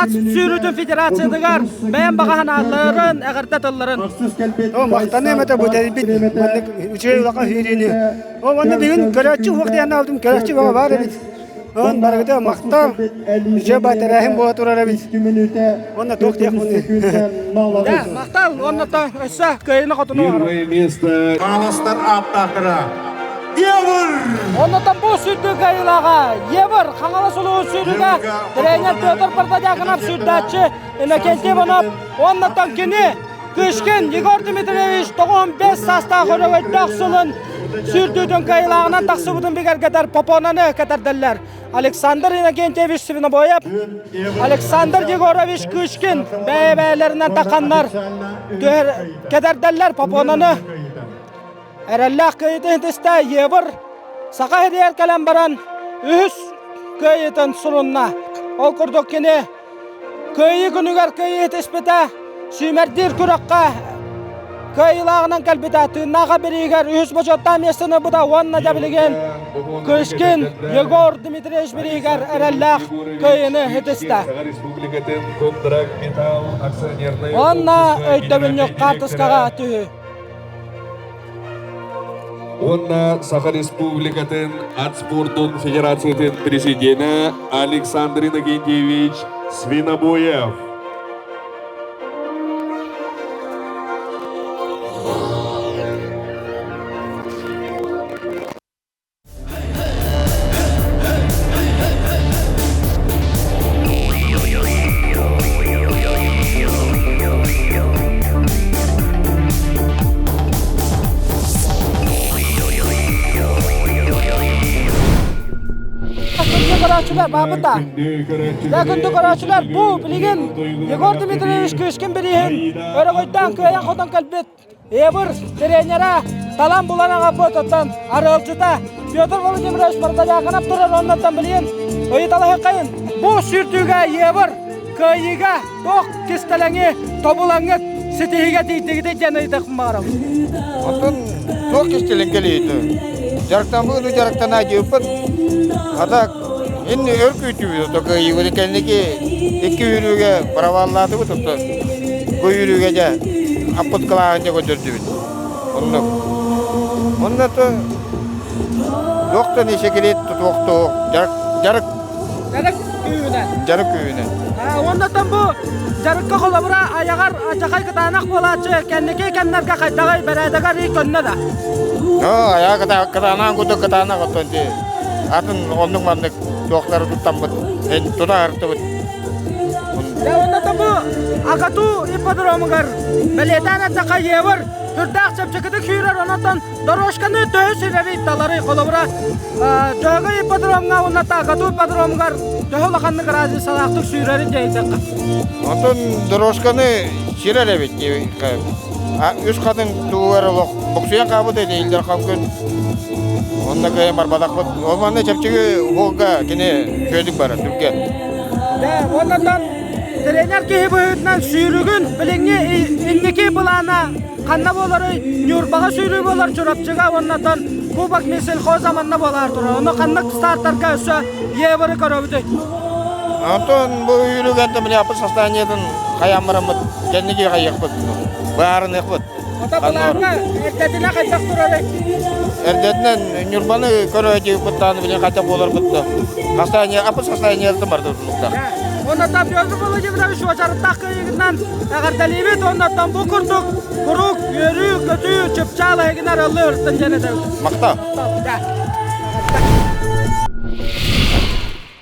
ат сүүрүүтүн федерациятыгар бэйэм баҕа санааларын, эҕэрдэ тылларын. О, махтаныам этэ бу тэрийбит маннык үчүгэй улахан сүүрүүнү. О, уонна бүгүн көрөөччү уһук диэн аалдым, көрөөччү баҕа баар эбит. Онон барыгыта махтал, үчүгэй баа тэрээһин буола турар эбит. Уонна туох диэх муну. Да, махтал, уонна өссө кыайыны хотуну Первое место Хааластар ааттаахтара Евр! Оннотон бу сүүрдүү кыайыылааҕа Евр Хаҥалас улууһун сүүрүгэ тренер Петр Протодьяконов сүүрдээччи Иннокентий Иванов уоннатан кини Кышкин Егор Дмитриевич 95 саастаах өрөгөйдөөх сылын сүүрдүүтүн кыайыылааҕынан тахсыбытын бигэргэтэр Попонаны кэтэрдэллэр. Александр Иннокентьевич Свинобоев, Александр Егорович Кышкин бэйэ-бэйэлэринэн тахханнар кэтэрдэллэр Попонаны. Эрэллээх кыайыытын итистэ Евр Саха сиригэр кэлэн баран үһүс кыайыытын сурунна. Ол курдук кини Кыайыы күнүгэр кыайыы итиспитэ, сүүмэрдиир күрэххэ кыайыылааҕынан кэлбитэ, тыыннаах бириигэр үһүс бочуоттаах миэстэни ылбыта уонна дьэ билигин Кышкин Егор Дмитриевич бириигэр эрэллээх кыайыыны итистэ. Уонна өйдөбүнньүк хаартыскаҕа түһүү. Уонна Саха Республикатын ат спордун федерациятын президенэ Александр Иннокентьевич Свинобоев. Күндү көрөөччүлэр, баабыта. Дьэ, күндү көрөөччүлэр, бу билигин Егор Дмитриевич Кышкин бирииһин өрөгөйдөөн кыайан-хотон кэлбит Эбыр тренерэ талан булан аҕалбыт оттон арыалдьыта Петр Владимирович Протодьяконов турар оннуттан билигин ыйыталаһыаххайын бу сүүрдүүгэ Евр кыайыыга туох кистэлэҥи тобулаҥҥыт ситиһиигэ тиийдигитий диэн ыйытыахпын баҕарабын. Оттон туох кистэлэҥ кэлиитэ? Дьарыктаммыт дьарыктанааччыппыт. Хата ин өр күүтүүбүт ото кыайыыбыт кэнники икки үүрүүгэ проваллаатыбыт ото бу үүрүүгэ дьэ аппыт кылааһын дьэ көрдөрдүбүт. Оннук. Онно то туох да секрет тутуохтуох дьарык дьарык Дьарык күүһүнэн. Дьарык күүһүнэн. Оннотон бу дьарыкка холобура айаҕар ачахай кытаанах буолааччы кэнники кэмнэргэ хайдаҕый бэрээдэгэр ый көннө да? Айаҕа кытаанах курдук кытаанах оттон дии. Атын оннук маннык туохтары туттаммыт, тута артыбыт. Дьэ оннотон бу Агату ипподромугар бэлиэтээн эттэххэ Евр сүрдээх чэпчэкитик сүүрэр, онотон дорожканы төһө сирэрий таларый холобура Дьөһөгөй ипподромҥа уонна Таакату ипподромугар төһө улаханнык разницалаахтык сүүрэрин дьайдахха. Онтон дорожканы сирэр эбит үс хатын тугар олох боксуйан хаалбыт этэ илдэр күн онно кыайан барбатахпыт ол манна чэпчэки уолга кини чүөдүк барар түргэн Дьэ, оннотон. Тренер киһи быһыытынан сүүрүгүн билиҥҥи инники былаана ханна буоларый? Ньурбаҕа сүүрүү буолар Чурапчыга уоннатан Кубок Минсельхоза манна буолаар турар. Ону ханнык стартарга өссө евро көрөбүтүй? Антон бу үүрүгэн да аппыт состояниетын хайаан бараммыт кэнники хайыахпыт баарыныахпыт. Ата былааҥҥа эрдэтинэ хайдах турарый? Эрдэтинэ Ньурбаны көрөөчү дааны билин хайдах буоларбыт да. Состояние, аппыт состояниетын барда тутулуктаах. Оннотон Петр Владимирович уочараттаах кыайыгынан эҕэрдэлиибит. Оннотон бу курдук куруук үөрүү, көтүү, чыпчаал эһигинэр ыллыы ырыттын диэн этэбит. Махтал.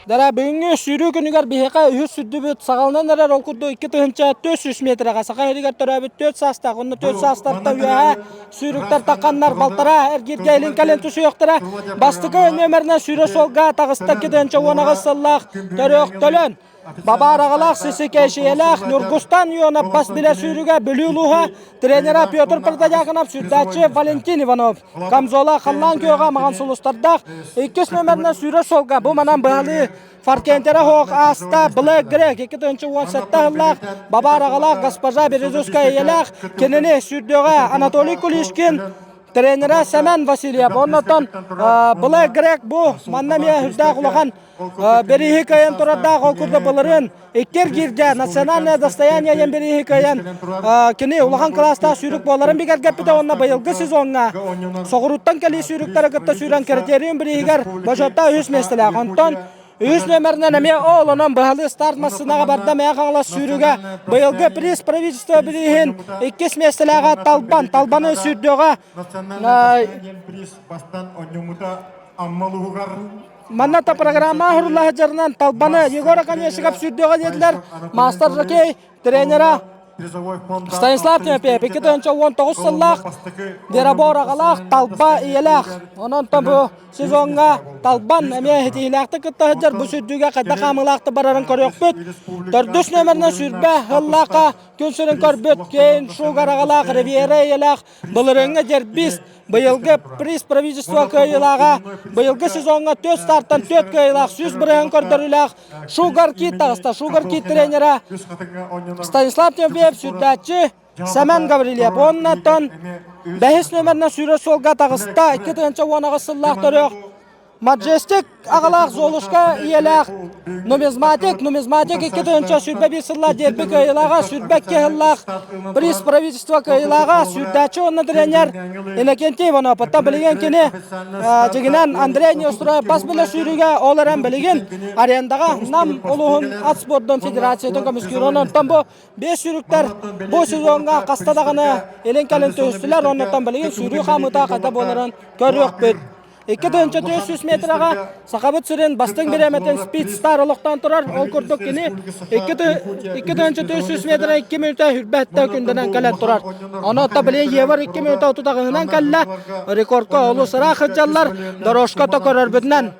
Дара бүгүҥҥү сүүрүү күнүгэр биһиэхэ үһүс сүрдүбүт саҕаланан эрэр ол курдук 2400 метрэҕэ саха иһигэр төрөөбүт 4 саастаах уонна 4 саастартан үөһэ сүүрүктэр тахханнар балтараа эргииргэ илин кэлин түсүөхтэрэ бастакы нүөмэринэн сүүрэ суолга таҕыста 2018 сыллаах төрүөх төлөн Бабаараҕалаах Сисикэшийэлээх Ньургустан Ионов бас билэр сүүрүгэ Бүлүү улууһа тренера Петр Протодьяконов сүүрдээччи Валентин Иванов Камзола халлаан күөҕэ маҕан сулустардаах иккис номерынан сүүрэр суолга бу манан быһалыы Фаркентера хоох ааста Блэк Грек 2017 сыллаах Бабаараҕалаах госпожа Березовская ийэлээх кинини сүүрдүөҕэ Анатолий Кулишкин тренера Сэмэн Васильев оннотон Блэк Грек бу манна эмиэ үрдээх улахан Бирииһи кыайан турардаах ол курдук былырыын икки эргииргэ национальное достояние диэн бирииһи кыайан кини улахан кылаастаах сүүрүк буоларын бигэргэппитэ уонна быйылгы сезоҥҥа соҕурууттан кэлии сүүрүктэрэ кытта сүүрэн критериум бирииһигэр бочуоттаах үһүс миэстэлээх. Онтон үһүс нүөмэринэн эмиэ ол онон быһалыы старт массыынаҕа барда Мэҥэ Хаҥалас сүүрүгэ быйылгы приз правительства бирииһин иккис миэстэлээҕэ Талбан Талбаны сүүрдүөҕэ Манна та программа оһорулла сылдьарынан Талбаны Егор Оконешников сүүрдүөҕэ диэтилэр. Маастар жокей тренера Станислав Тимофеев 2019 сыллаах Веробор аҕалаах Талба ийэлээх. Онон бу сезоҥҥа Талбан эмиэ ситиһиилээхтик кытта сылдьар. Бу сүүрдүүгэ хайдах хаамыылаахтык барарын көрүөхпүт. Төрдүс нүөмэринэн сүүрбэ сыллаахха күн сирин көрбүт Кейн Шугар аҕалаах Ривьера ийэлээх Былырыыҥҥы дербист, быйылгы приз правительства кыайыылааҕа, быйылгы сезоҥҥа түөрт стартан түөрт кыайыылаах, 100 бырыһыан көрдөрүүлээх Шугар Кит таҕыста. Шугар Кит тренера Станислав Тимофеев, сүүрдээччи Сэмэн Гаврильев. Уоннаттан бэһис нүөмэринэн сүүрэр суолга таҕыста 2018 сыллаах төрүөх Маджестик аҕалаах Золушка ийэлээх нумизматик, нумизматик 2021 сыллаах дерби кыайыылааҕа, 22 сыллаах приз правительства кыайыылааҕа, сүүрдээччи уонна тренер Иннокентий Иванов. Оттон билигин кини дьигинэн Андрей Неустроев бас билэ сүүрүүгэ, ол эрэн билигин арендаҕа Нам улууһун ат спордун федерациятын көмүскүүр. Онон бу Биэс сүүрүктэр бу сезоҥҥа хаста даҕаны илин-кэлин түһүстүлэр, оннуттан билигин сүүрүү хаамыыта хайда буоларын көрүөхпүт. 2400 метраҕа Сахабыт сирин бастыҥ бириэмэтин Speed Star олохтоон турар. Ол курдук кини 2400 метра 2 мүнүүтэ хүрбэттэ күндэнэн кэлэн турар. Ону оттон билигин Евар 2 мүнүүтэ 38-ынан кэллэ. Рекордка олус ыраах сылдьаллар. Дорожка то көрөрбүтүнэн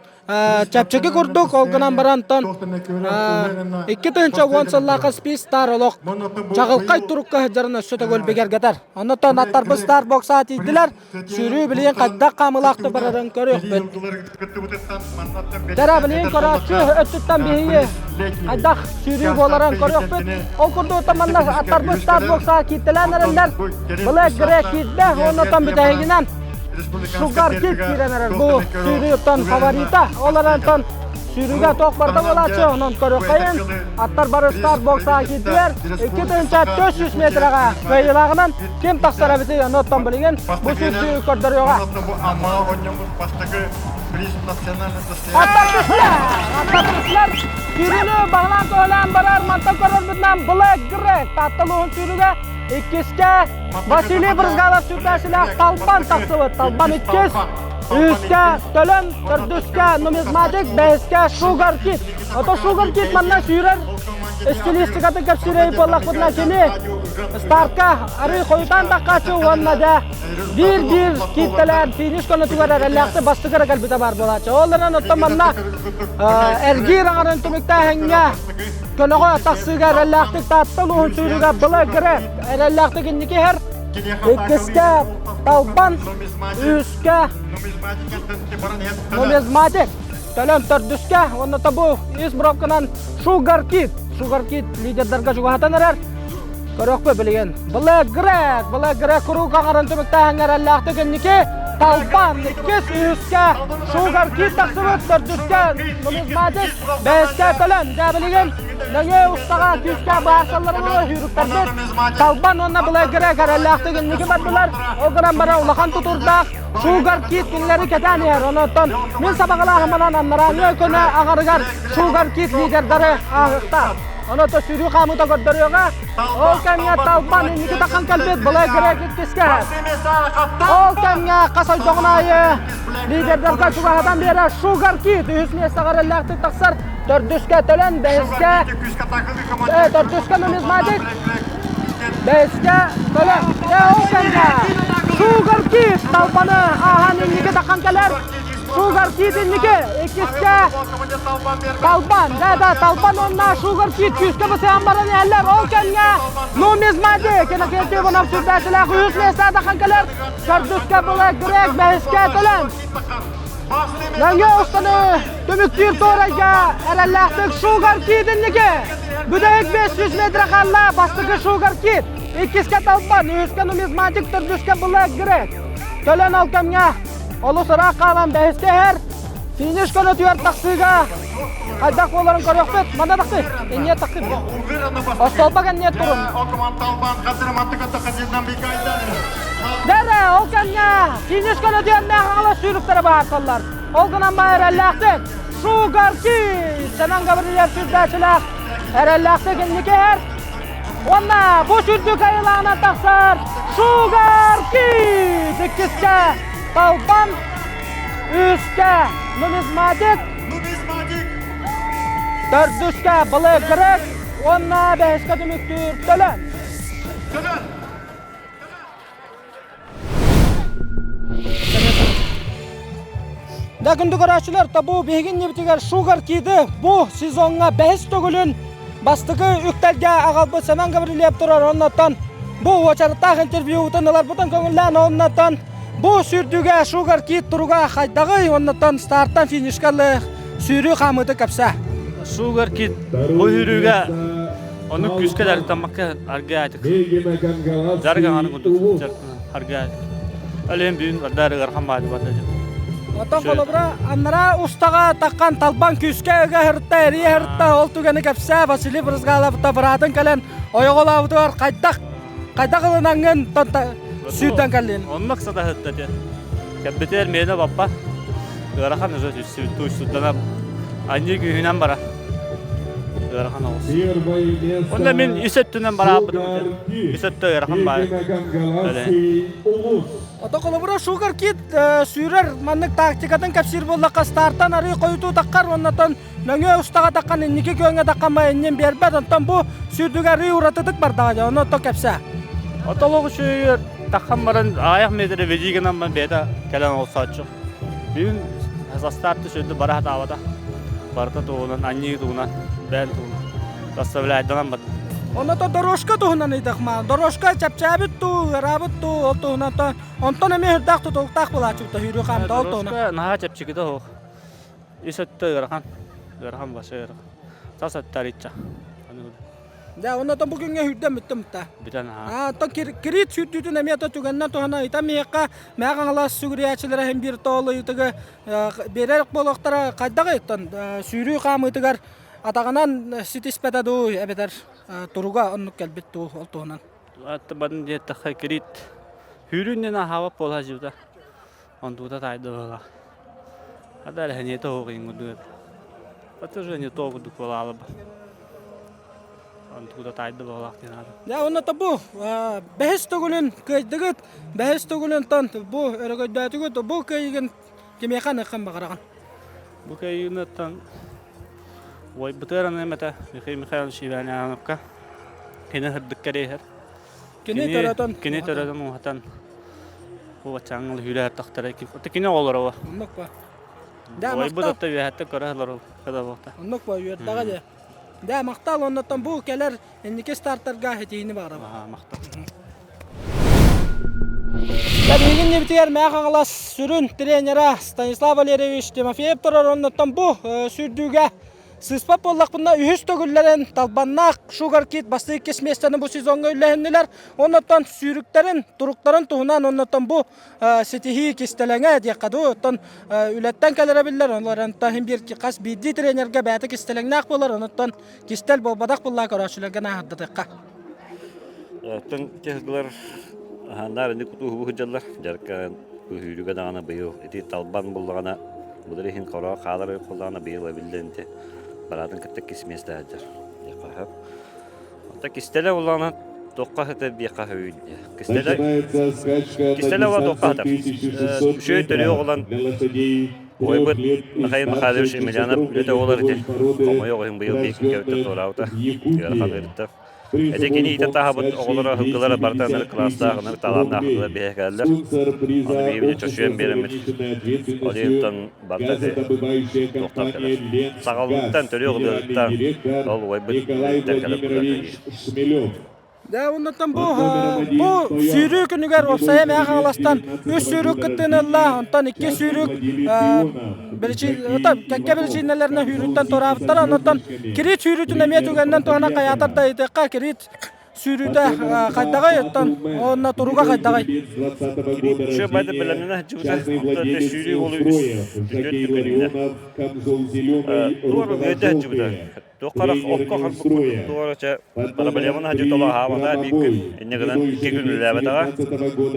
чэпчэки курдук, ол гынан барантан 2010 сыллаахха Speed Star олох чаҕылхай турукка сылдьарын өссө төгүл бигэргэтэр. Оннуттан аттарбыт Star боксаҕа тиийдилэр. Сүүрүү билигин хайдах хаамыылаахтык барарын көрүөхпүт. Дара билигин көрөөччү өттүттэн биһиги хайдах сүүрүү буоларын көрүөхпүт. Ол курдук манна аттарбыт Star боксаҕа кииртэлээн эрэллэр. Black Grey киирдэ, оннуттан бүтэһигинэн Sugar Kid киирэн эрэр. Бу сүүрүүттэн фаворита. Ол эрэнтэн сүүрүүгэ туох барда буолааччы, онон көрүөххэйин. Аттар бары Star боксаҕа киирдилэр. 2400 метрэҕэ кыайыылааҕынан ким тахсар эбитий, онуттан билигин бу сүүрдүү көрдөрүөҕэ. Аттар түстүлэр! Аттар түстүлэр! Сүүрүүнү баһылаан көһөлөөн барар, мантан көрөрбүтүнэн Black Greg Таатта улууһун сүүрүгэ иккискэ Василий Брызгалов сүүрдээчилээх Талбан тахсыбыт. Талбан иккис, үһүскэ Төлөн, төрдүскэ Нумизматик, бэһискэ Sugar Kid. Ото Sugar Kid манна сүүрэр стилистикатын кэпсиирэй буоллахпытына кини стартка арыы хойутаан таххааччы уонна да биир-биир кииттэлээн финиш көнөтүгэр эрэллээхтик бастакы эрэ кэлбитэ баар буолааччы. Ол эрэн оттон манна эргиир аҥарын түмүктээһиҥҥэ көнөҕө тахсыыга эрэллээхтик Таатта улууһун сүүрүгэ Былыгыры эрэллээхтик инники иһэр. Иккискэ Талбан, үһүскэ Нумизматик, Төлөн төрдүскэ уонна тобу ис бровканан Sugar Kid. Sugar Kid лидердарга чугаһатан эрэр. Көрөхпө билигин. Black Greg, Black Greg куруук аҥарын түмүктээһиҥҥэ эрэллээхтик инники Талбан иккис үһүскэ Sugar Kid тахсыбыт төрдүскэ Нумизматик бэһискэ Төлөн. Дьэ билигин нөҥүө устаҕа күүскэ баарсалларын үһүрүктэрбит Талбан уонна Black Greg эрэллээхтик инники бардылар. Ол гынан баран улахан тутурдаах Sugar Kid кинилэри кэтээн иһэр. Онон мин сабаҕалааһыммынан аннарааҥҥы көнө аҥарыгар Sugar Kid лидердары ааһыахтаах. Онон сүүрүү хаамыыта көрдөрүөҕэ. Ол кэмҥэ Талбан инники тахан кэлбит Black Greg иккискэ. Ол кэмҥэ хас ойдоҕун аайы лидердэргэ чугаһатан биэрэр Sugar Kid үһүс миэстэҕэ эрэллээхтик тахсар. Төрдүскэ Төлөн, бэһискэ төрдүскэ Нумизматик, бэһискэ Төлөн. Ол кэмҥэ Sugar Kid Талбаны ааһан инники тахан кэлэр. Sugar Kid инники, иккискэ Талбан, да-да, Талбан уонна Sugar Kid күүскэ бысыһан баран иһэллэр. Ол кэмҥэ Нумизматик Иннокентий Иванов сүүрдээччилээх үһүс миэстэ тахан кэлэр. Төрдүскэ Black Greg, бэһискэ Төлөн. Нөҥүө устаны түмүктүүр туорайга эрэллээхтик Sugar Kid инники. Бүтэһик 500 метр хаалла бастакы Sugar Kid. Иккискэ Талбан, үһүскэ Нумизматик, төрдүскэ Black Greg. Төлөн ол кэмҥэ олус ыраах хаалан бэһискэ иһэр. Финиш көнөтүгэр тахсыыга хайдах буоларын көрүөхпүт. Манна тахсы, инньэ тахсы. Остуолба кэнниэ турун. Дэрэ, ол кэмҥэ финиш көнөтүгэр мээхаҥалас сүүрүктэрэ баһаарсаллар. Ол гынан баа эрэллээхтик Сугарки Сэмэн Гаврильев сүүрдээччилээх эрэллээхтик инники иһэр. Уонна бу сүүрдүү кайылаанан тахсар Сугарки иккискэ Талбан үскэ Нумизматик төрдүскэ Black Greg уонна бэһискэ түмүктүүр Төлөн. Да күндү көрөөччүлэр, табу биһиги иннибитигэр Sugar Kid-ы бу сезоҥҥа бэһис төгүлүн бастакы үктэлгэ аҕалбыт Семен Гаврильев турар. Оннуттан бу уочараттаах интервьюбутун ыларбытын көҥүллээн, оннуттан бу сүүрдүүгэ Sugar Kid туруга хайдаҕый, оннуттан стартан финишка сүүрүү хаамыыты кэпсээ. Sugar Kid бу сүүрүүгэ оннук күүскэ дьарыктаммакка аргыаатык. Дьарык аҥарын курдук аргыаатык. Өлүөн бүгүн бардар ыарахан баады барда дьон. Оттон холобура аннараа устаҕа таххан талбан күүскэ ыга сырытта, эрийэ сырытта, ол түгэни кэпсээ Василий Брызгалов быраатын кэлэн ойоҕолообутугар хайдах хайдах ылынаҥҥын сүүрдэн кэллин? Оннук сатаһытта те. Кэббитигэр миэнэ баппа. Ыарахан уже туйсуттана анньыы күүһүнэн бара. Ыарахан оҕус. Онно мин үс өттүнэн бараабытым. Үс өттө ыарахан баар. Ото холобура Sugar Kid сүүрэр маннык тактикатын кэпсиир буоллахха стартан арыы хойутуу таххар уоннатан нөҥүө устаҕа таххан инники күөҥҥэ таххан иннин биэрбэт онтон бу сүүрдүгэ арыы уратытык бардаҕа дьэ ону ото кэпсээ. Отолоҕу сүүрэр таххан баран аҕыйах метрэ веди гынан бэйэтэ кэлэн олсооччу. Бүгүн састаапты сүрдү бара сатаабата. Барыта туһунан, анньыы туһунан, бэйэн туһунан. Заставляйданан бат. Онно дорожка туһунан ыйдахма. Дорожка чэпчээбит туу, ыараабыт туу, ол туһунан онтон эмиэ үрдээх тутулуктаах булааччыбыта сүүрүү хаамта ол туһунан. Дорожка наһаа чэпчэкитэ суох. Үс өттө ыарахан. Ыарахан баша ыарахан. Тас өттө арыйча. Дьэ, оннотон бу күҥҥэ сүүрдэн бүттүм та. Бүтэн аhaa. Оттон кирит сүүрдүүтүн эмиэ то түгэннэн туһана ыйта миэхэ Мэҥэ Хаҥалас сүгүрүйээччилэрэ иһин биир тоол ыйытыгы биэрэр буолуохтара хайдаҕый оттон сүүрүү хаамыытыгар атаҕынан ситиспэтэ дуу эбэтэр туруга оннук кэлбит дуу ол туһунан. Батын диэтэххэ кирит сүүрүүннэн аһаабат буола сылдьыбыта. Онтута таайда быһыылаах. Хата эрэ не то курдук. Это уже не то курдук буолаалаба. Онтута таайда быһыылаах диэн аата. Дьэ онно бу бэһис төгүлүн кыайдыгыт, бэһис төгүлүн тон бу өрөгөйдөөтүгүт, бу кыайыгын кимиэхэ аныаххын баҕараҕын? Бу кыайыыныттан уойбутугар аныам этэ Михаил Михайлович Ивановка. Кини сырдыкка иһэр. Кини төрөтөн кини төрөтөн уһатан бу баччааҥҥыл үүрээр тахтара кини оҕолоро Оннук ба. Даа Ойбут махтал. отто үөһэттэн көрө олорол кыда Оннук ба үөрдэҕэ дьэ. Даа махтал оннуттан бу кэлэр инники стартарга этиини баҕарабын. Аха махтал. Билигин небитигэр Мэҥэ Хаҥалас сүрүн тренера Станислав Валерьевич Тимофеев турар оннуттан бу сүүрдүүгэ. Сыыспат буоллахпына үһүс төгүллэрин Талбаннаах Sugar Kid бастакы иккис миэстэни бу сезоҥҥа үллэһиннилэр. Оннуттан сүүрүктэрин, туруктарын туһунан оннуттан бу ситиһии кистэлэҥэ диэххэ дуу. Оттон үлэттэн кэлэрэ биллэр, онтон иһин биир хас биирдии тренергэ бэйэтэ кистэлэҥнээх буолар, онуттан кистэл буолбатах буоллаа көрөөччүлэргэ нааһырдатыахха. Оттон техникалар аһааннаар инник кутууһубу сылдьаллар. Дьарыкка күүһүүрүгэ даҕаны быйыл ити талбан буллаҕына былыр иһин хоро хаалар буоллаҕына быйыл эбиллэн ити бараатын кытта кис миэстэ сылдьар. Диэххэ Оттон кистэлэ буллаҕына туохха сытар диэххэ сөбүй Кистэлэ кистэлэ ула туохха сытар? Үчүгэй төрүөх ылан Ойбут Михаил Михайлович Емельянов үлэтэ буолар ити. Хомойуох иһин быйыл биэккэ туораабыта. Ыарахан ыарыыта. Ити кини иитэ таһабыт оҕолоро ыһылгылара барыта ынырык кылаастаах, ынырык талааннаах ыһыллар биһиэхэ кэлэллэр. Аны биһиги чочуйан биэрэммит. Ол иһиттэн барыта ити туохтан кэлэр. Саҕалыттан, төрүөх ылыаҕыттан ол убайбыт үлэтиттэн кэлэр курдук. Дьэ, оннуттан бу бу сүүрүү күнүгэр уопсайа Мэҥэ Хаҥаластан үс сүүрүк кыттыыны ылла, онтон икки сүүрүк кэккэ биричиинэлэринэн сүүрүүттэн туораабыттара. Оннуттан Кирит сүүрүүтүн эмиэ түгэнинэн туһанан хайаатар да ыйытыахха, Кирит сүүрүүтэ хайдаҕый, оттон уонна туруга хайдаҕый? Кирит үчүгэй байды бэлэмнэнэ сылдьыбыта. Онтон сүүрүү уолу үс түөрт күнүнэ. Туор үөтэ сылдьыбыта. Туоххарах окко харбыт курдук туора чэ проблеманы хадьытала аһаабата биир күн инньэ гынан икки күн үлэлээбэтэҕэ.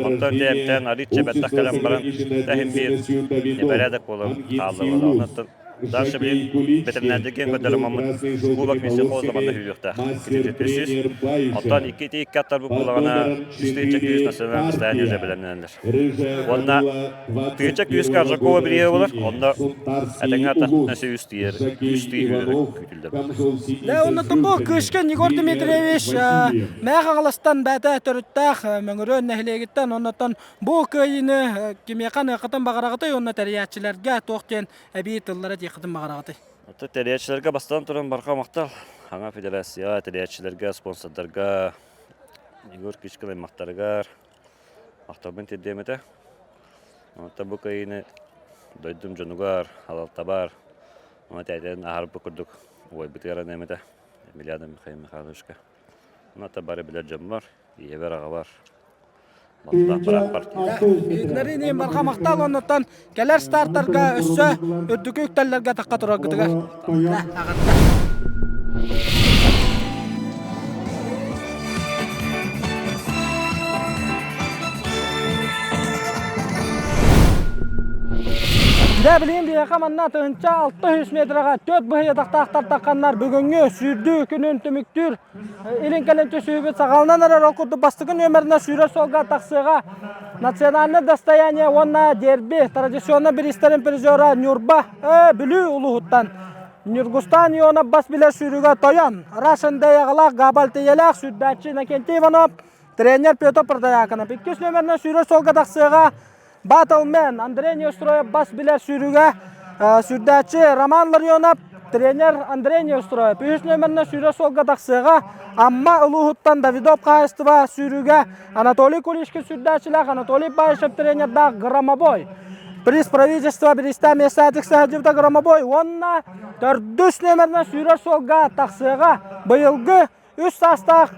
Онтон тээптээн арыычча бэттэх кэлэн баран тэһин биир бэрээдэк буолан хаалла. Онтон Дальше билин бэтэринээрдэргэ көрдөрөммөт кубок вездеход манна сүүрүөхтээх. Үсүс. Оттон икки ити икки аттарбыт буллаҕына үс тыһыынча күүс национальное состояние уже бэлэмнэнэллэр. Уонна тыһыынча күүскэ Аржакова бирииһэ буолар. Онно этэҥҥэ атахтан үс тыйар үс тый күүтүллэр. Дэ оннотон бу Кышкин Егор Дмитриевич Мээх Хаҥаластан бэйэтэ төрүттээх Мөҥүрүөн нэһилиэгиттэн оннотон бу кыайыыны кимиэхэ аныаххытын баҕараҕытый уонна тэрийээччилэргэ туох диэн эбии тыллара диэххитин баҕараҕытый? Оттон тэрийээччилэргэ бастатан туран барҕа махтал. Хаҥа федерацияҕа, тэрийээччилэргэ, спонсордарга, Егор Кычкин аймахтарыгар махталбын тиэрдиэм этэ. Оттон бу кыайыыны дойдум дьонугар, халалтабар, уонна тээтэн аһарбыт курдук убайбытыгар аныам этэ, Емельяна Михаил Михайловичка. Ону бары билэр дьоммор, ийэбэр, аҕабар Иһитиннэрии барҕа махтал оннуттан кэлэр стартарга өссө үрдүкү үктэллэргэ тахха тураргытыгар. Дьэ, билигин биһиэхэ манна 1600 метраҕа түөрт быһыйатахтаахтар тахханнар бүгүҥҥү сүүрдүү күнүн түмүктүүр Илин кэлин түсүүбүт саҕаланан эрэр ол курдук бастакы нүөмэринэн сүүрэр суолга тахсыаҕа национальное достояние уонна дерби традиционно бириистэрин призера Ньурба Бүлүү улууһуттан Ньургустан Ионов бас билэр сүүрүгэ Тойон Russian Day аҕалаах Габаль Тиэлээх сүүрдээччи Иннокентий Иванов тренер Петр Протояконов иккис нүөмэринэн сүүрэр суолга тахсыаҕа Батлмен Андрей Неустроев бас билэр сүүрүгэ сүүрдээччи Роман Ларионов, тренер Андрей Неустроев. Үһүс нүөмэринэн сүүрэр суолга тахсыаҕа Амма улууһуттан Давидов хаһаайыстыба сүүрүүгэ Анатолий Кулишкин сүүрдээччилээх Анатолий Баишев тренердаах Громобой. Приз правительства бириистэ миэстэтик саһадьыбыта Громобой уонна төрдүс нүөмэринэн сүүрэр суолга тахсыаҕа быйылгы үс саастаах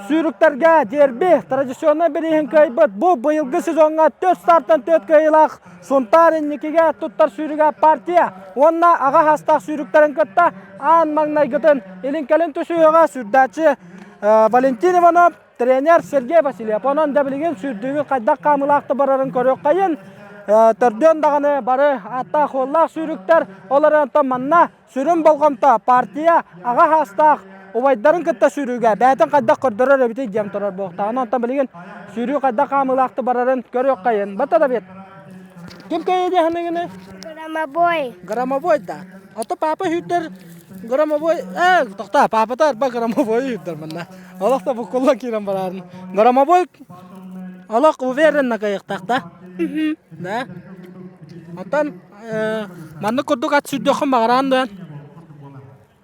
Сүүрүктэргэ дерби традиционнай бирииһин кыайбыт бу быйылгы сезоҥҥа төрт стартан төрт кыайыылаах Сунтаар инникигэ туттар сүүрүгэ партия уонна аҕа хастаах сүүрүктэрин кытта аан маҥнайгытын илин-кэлин түсүһүөҕэ сүүрдээччи Валентин Иванов, тренер Сергей Васильев. Онон да билигин сүүрдүүбүт хайдах хаамыылаахтык барарын көрүөххэйин. Төрдүөн даҕаны бары ааттаах-уоллаах сүүрүктэр, ол эрэн манна Сүрүн болҕомто партия аҕа саастаах убайдарын кытта сүүрүүгэ бэйэтин хайдах көрдөрөр эбитий диэн турар буолуохтаах. Онтон билигин сүүрүү хайдах хаамыылаахтык барарын көрүөххэйин. Бата да бит. Ким кэйиэ диэхиныгыны? Громобой. Громобой да. А то папа сүүрдэр громобой э тохтоо папата арба громобой сүүрдэр манна. Олох да буккулла киирэн барарын. Громобой олох уверенно кыайыахтаах да? Да. Оттон Маннык курдук ат сүүрдүөххүн баҕараан дуо?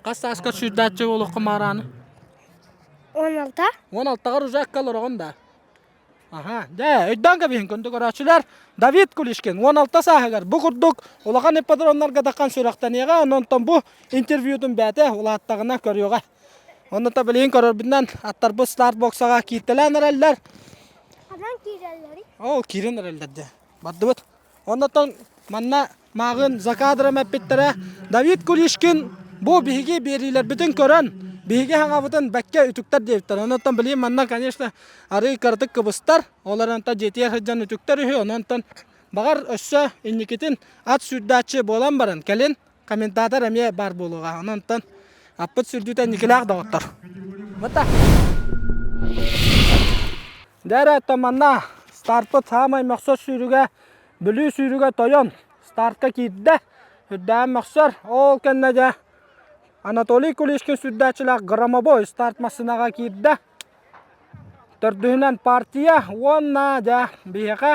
Хас сааскар сүүрдээччи буолуоххун баҕарааны? 16. 16-ҕар уже акка олороҕун да? Аха, дьэ, өйдөөн кэбиһин күндү көрөөччүлэр. Давид Кулишкин 16 сааһыгар бу курдук улахан ипподромнарга таххан сүрэхтэниэҕэ, онтон бу интервьютун бэйэтэ улааттаҕына көрүөҕэ. Онно та билигин көрөрбүтүнэн аттарбыт старт боксаҕа кииртэлээн эрэллэр. Ханан киирэллэрий? Ол киирэн эрэллэр дьэ. Бардыбыт. Оннотон манна мааҕын за кадром эппиттэрэ Давид Кулишкин бу биһиги биэриилэрбитин көрөн биһиги хаҥабытын бэккэ үтүктэр диэбиттэр. Оннотон билигин манна, конечно, арыый кыратык кыбыстар. Ол эрэн дьиэтигэр сылдьан үтүктэр үһү. Онон баҕар өссө инникитин ат сүүрдээччи буолан баран кэлин комментатор эмиэ баар буолуоҕа. Онон аппыт сүүрдүүтэ инникилээх доҕоттор. Бата. Дээрэ манна стартпыт саамай мөхсөр сүүрүгэ Бүлүү сүүрүгэ тойон стартка киирдэ. Үрдээн мөхсөр. Ол кэннэ дьэ Анатолий Кулишкин сүүрдээччилээх Громобой старт массыынаҕа киирдэ. Төрдүһүнэн партия уонна дьэ биһиэхэ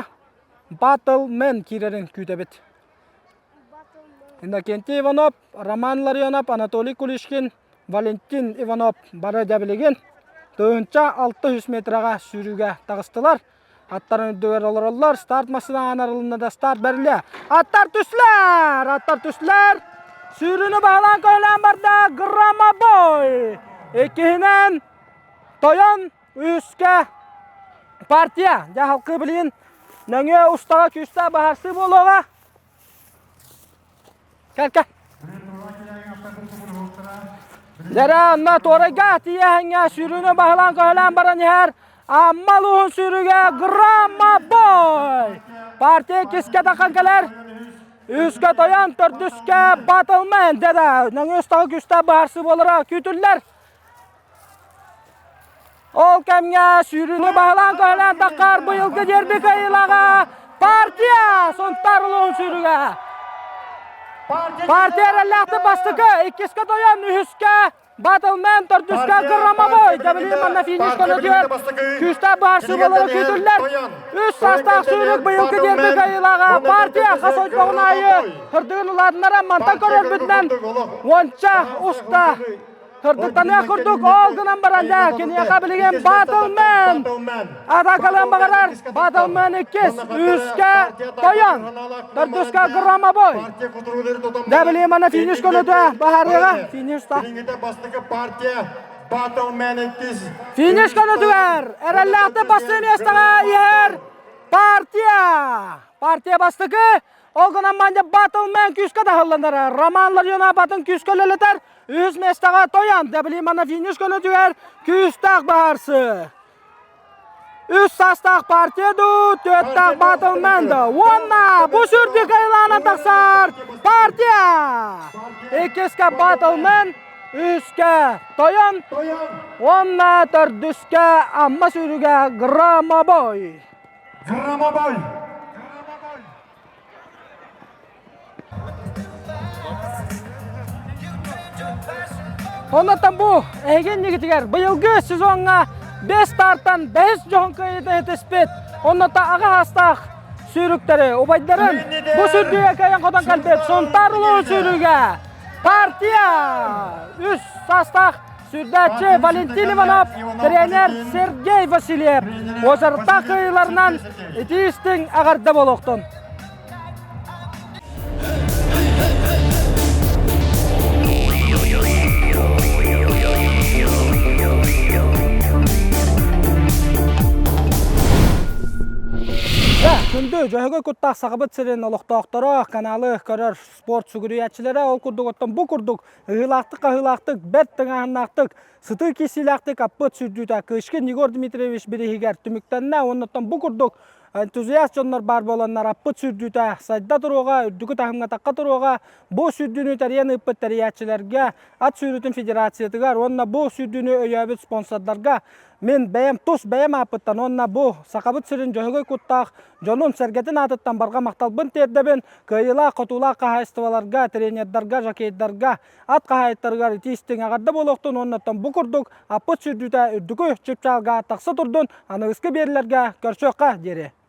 Батлмен киирэрин күүтэбит. Иннокентий Иванов, Роман Ларионов, Анатолий Кулишкин, Валентин Иванов бары дьэбилигин 1600 метраҕа сүүрүүгэ таҕыстылар. Аттарын үрдүгэр олороллор. Старт массыына арылынна да старт бэриллэ. Аттар түслэр! Аттар түслэр! Сүүрүүнү баһылаан көһүлээн барда Громобой! Иккиһинэн Тойон үһүскэ партия. Дьэ халкы билигин нөҥүө устаҕа күүстээх баһарсыы буолуоҕа. Кэл кэл. Дьэрэ онно туорайга тиийэһиҥҥэ сүүрүүнү баһылаан көһөлөөн баран иһэр Амма улууһун сүүрүгэ Громобой! Партия иккискэ тахан кэлэр. Үскэ тойон, төрдүскэ Батлмен деді. Нөҥүө устаҕа күүстээх быһаарсыы буолара күүтүллэр. Ол кэмҥэ сүүрүүнү баһылаан көһөлөөн таххар быйылгы дерби кыайыылааҕа партия Сунтаар улууһун сүүрүгэ. Партия эрэллээхтик бастакы, иккискэ тойон, үһүскэ Батлмен, төрдүскэ Громовой. Дабили манна финиш көнөтүгэр күүстээх быһаарсыы буолара күүтүллэр. Үс саастаах сүүрүк быйылгы дерби кыайыылааҕа партия хас ойдоҕун аайы сырдыгын улаатыннара мантан көрөрбүтүнэн уонча уста Сырдыктаныах курдук ол гынан баран да киниэхэ билигин Батлмен атакалыан баҕарар. Батлмен иккис, үскэ Тойон, төрдүскэ Громобой. Да билигин манна финиш көнөтө баһарыаҕа. Финиш та. Финиш көнөтүгэр эрэллээхтик бастыыр миэстэҕэ иһэр партия. Партия бастакы Ол гынан манньа Батлмен күүскэ таһылланар. Роман Ларионов атын күүскэ үлэлэтэр. Үһүс миэстэҕэ Тоян Даблимана финиш көнөтүгэр күүстээх баһарсы. Үс саастаах партия дуу, түөртээх Батлмен да. Уонна бу сүрдүк айлаанан тахсар партия! Иккискэ Батлмен, үскэ Тойон, уонна төрдүскэ Амма сүүрүгэ Громобой. Громобой! Оннуттан бу эһиги иннигитигэр быйылгы сезоҥҥа бэс стартан бэһис дьоһун кыайыыта этиспит оннуттан аҕа саастаах сүүрүктэри убайдарын бу сүрдүүгэ кыайан хотон кэлбит Сунтаар улууһун сүүрүүгэ партия үс саастаах сүүрдээччи Валентин Иванов, тренер Сергей Васильев уочараттаах кыайыыларынан итии истиҥ эҕэрдэ буолуохтун! Күндү Дьөһөгөй куттаах Сахабыт сирин олохтоохторо каналы көрөр спорт сүгүрүйээччилэрэ ол курдук оттон бу курдук ыһыылаахтык-хаһыылаахтык, бэрт тыҥааһыннаахтык, сытыы киирсиилээхтик аппыт сүүрдүүтэ Кычкин Егор Дмитриевич бирииһигэр түмүктэннэ. Оннуттан бу курдук энтузиаст дьоннор баар буоланнар аппыт сүүрдүүтэ сайда туруоҕа, үрдүкү таһымҥа тахха туруоҕа. Бу сүүрдүүнү тэрийэн ыыппыт тэрийээччилэргэ, ат сүүрүүтүн федерациятыгар уонна бу сүүрдүүнү өйөөбүт спонсордарга Мин бэйэм тус бэйэм ааппыттан уонна бу Сахабыт сирин дьөһөгөй куттаах дьонун-сэргэтин аатыттан барҕа махталбын тиэрдэбин. Кыайыылаах-хотуулаах хаһаайыстыбаларга, тренердарга, жокейдарга, ат хаһаайыттарыгар итии-истиҥ эҕэрдэ буолуохтун уонна оттон бу курдук аппыт сүүрдүүтэ үрдүкү чыпчаалга тахса турдун, аныгыскы биэрилэргэ көрсүөххэ диэри.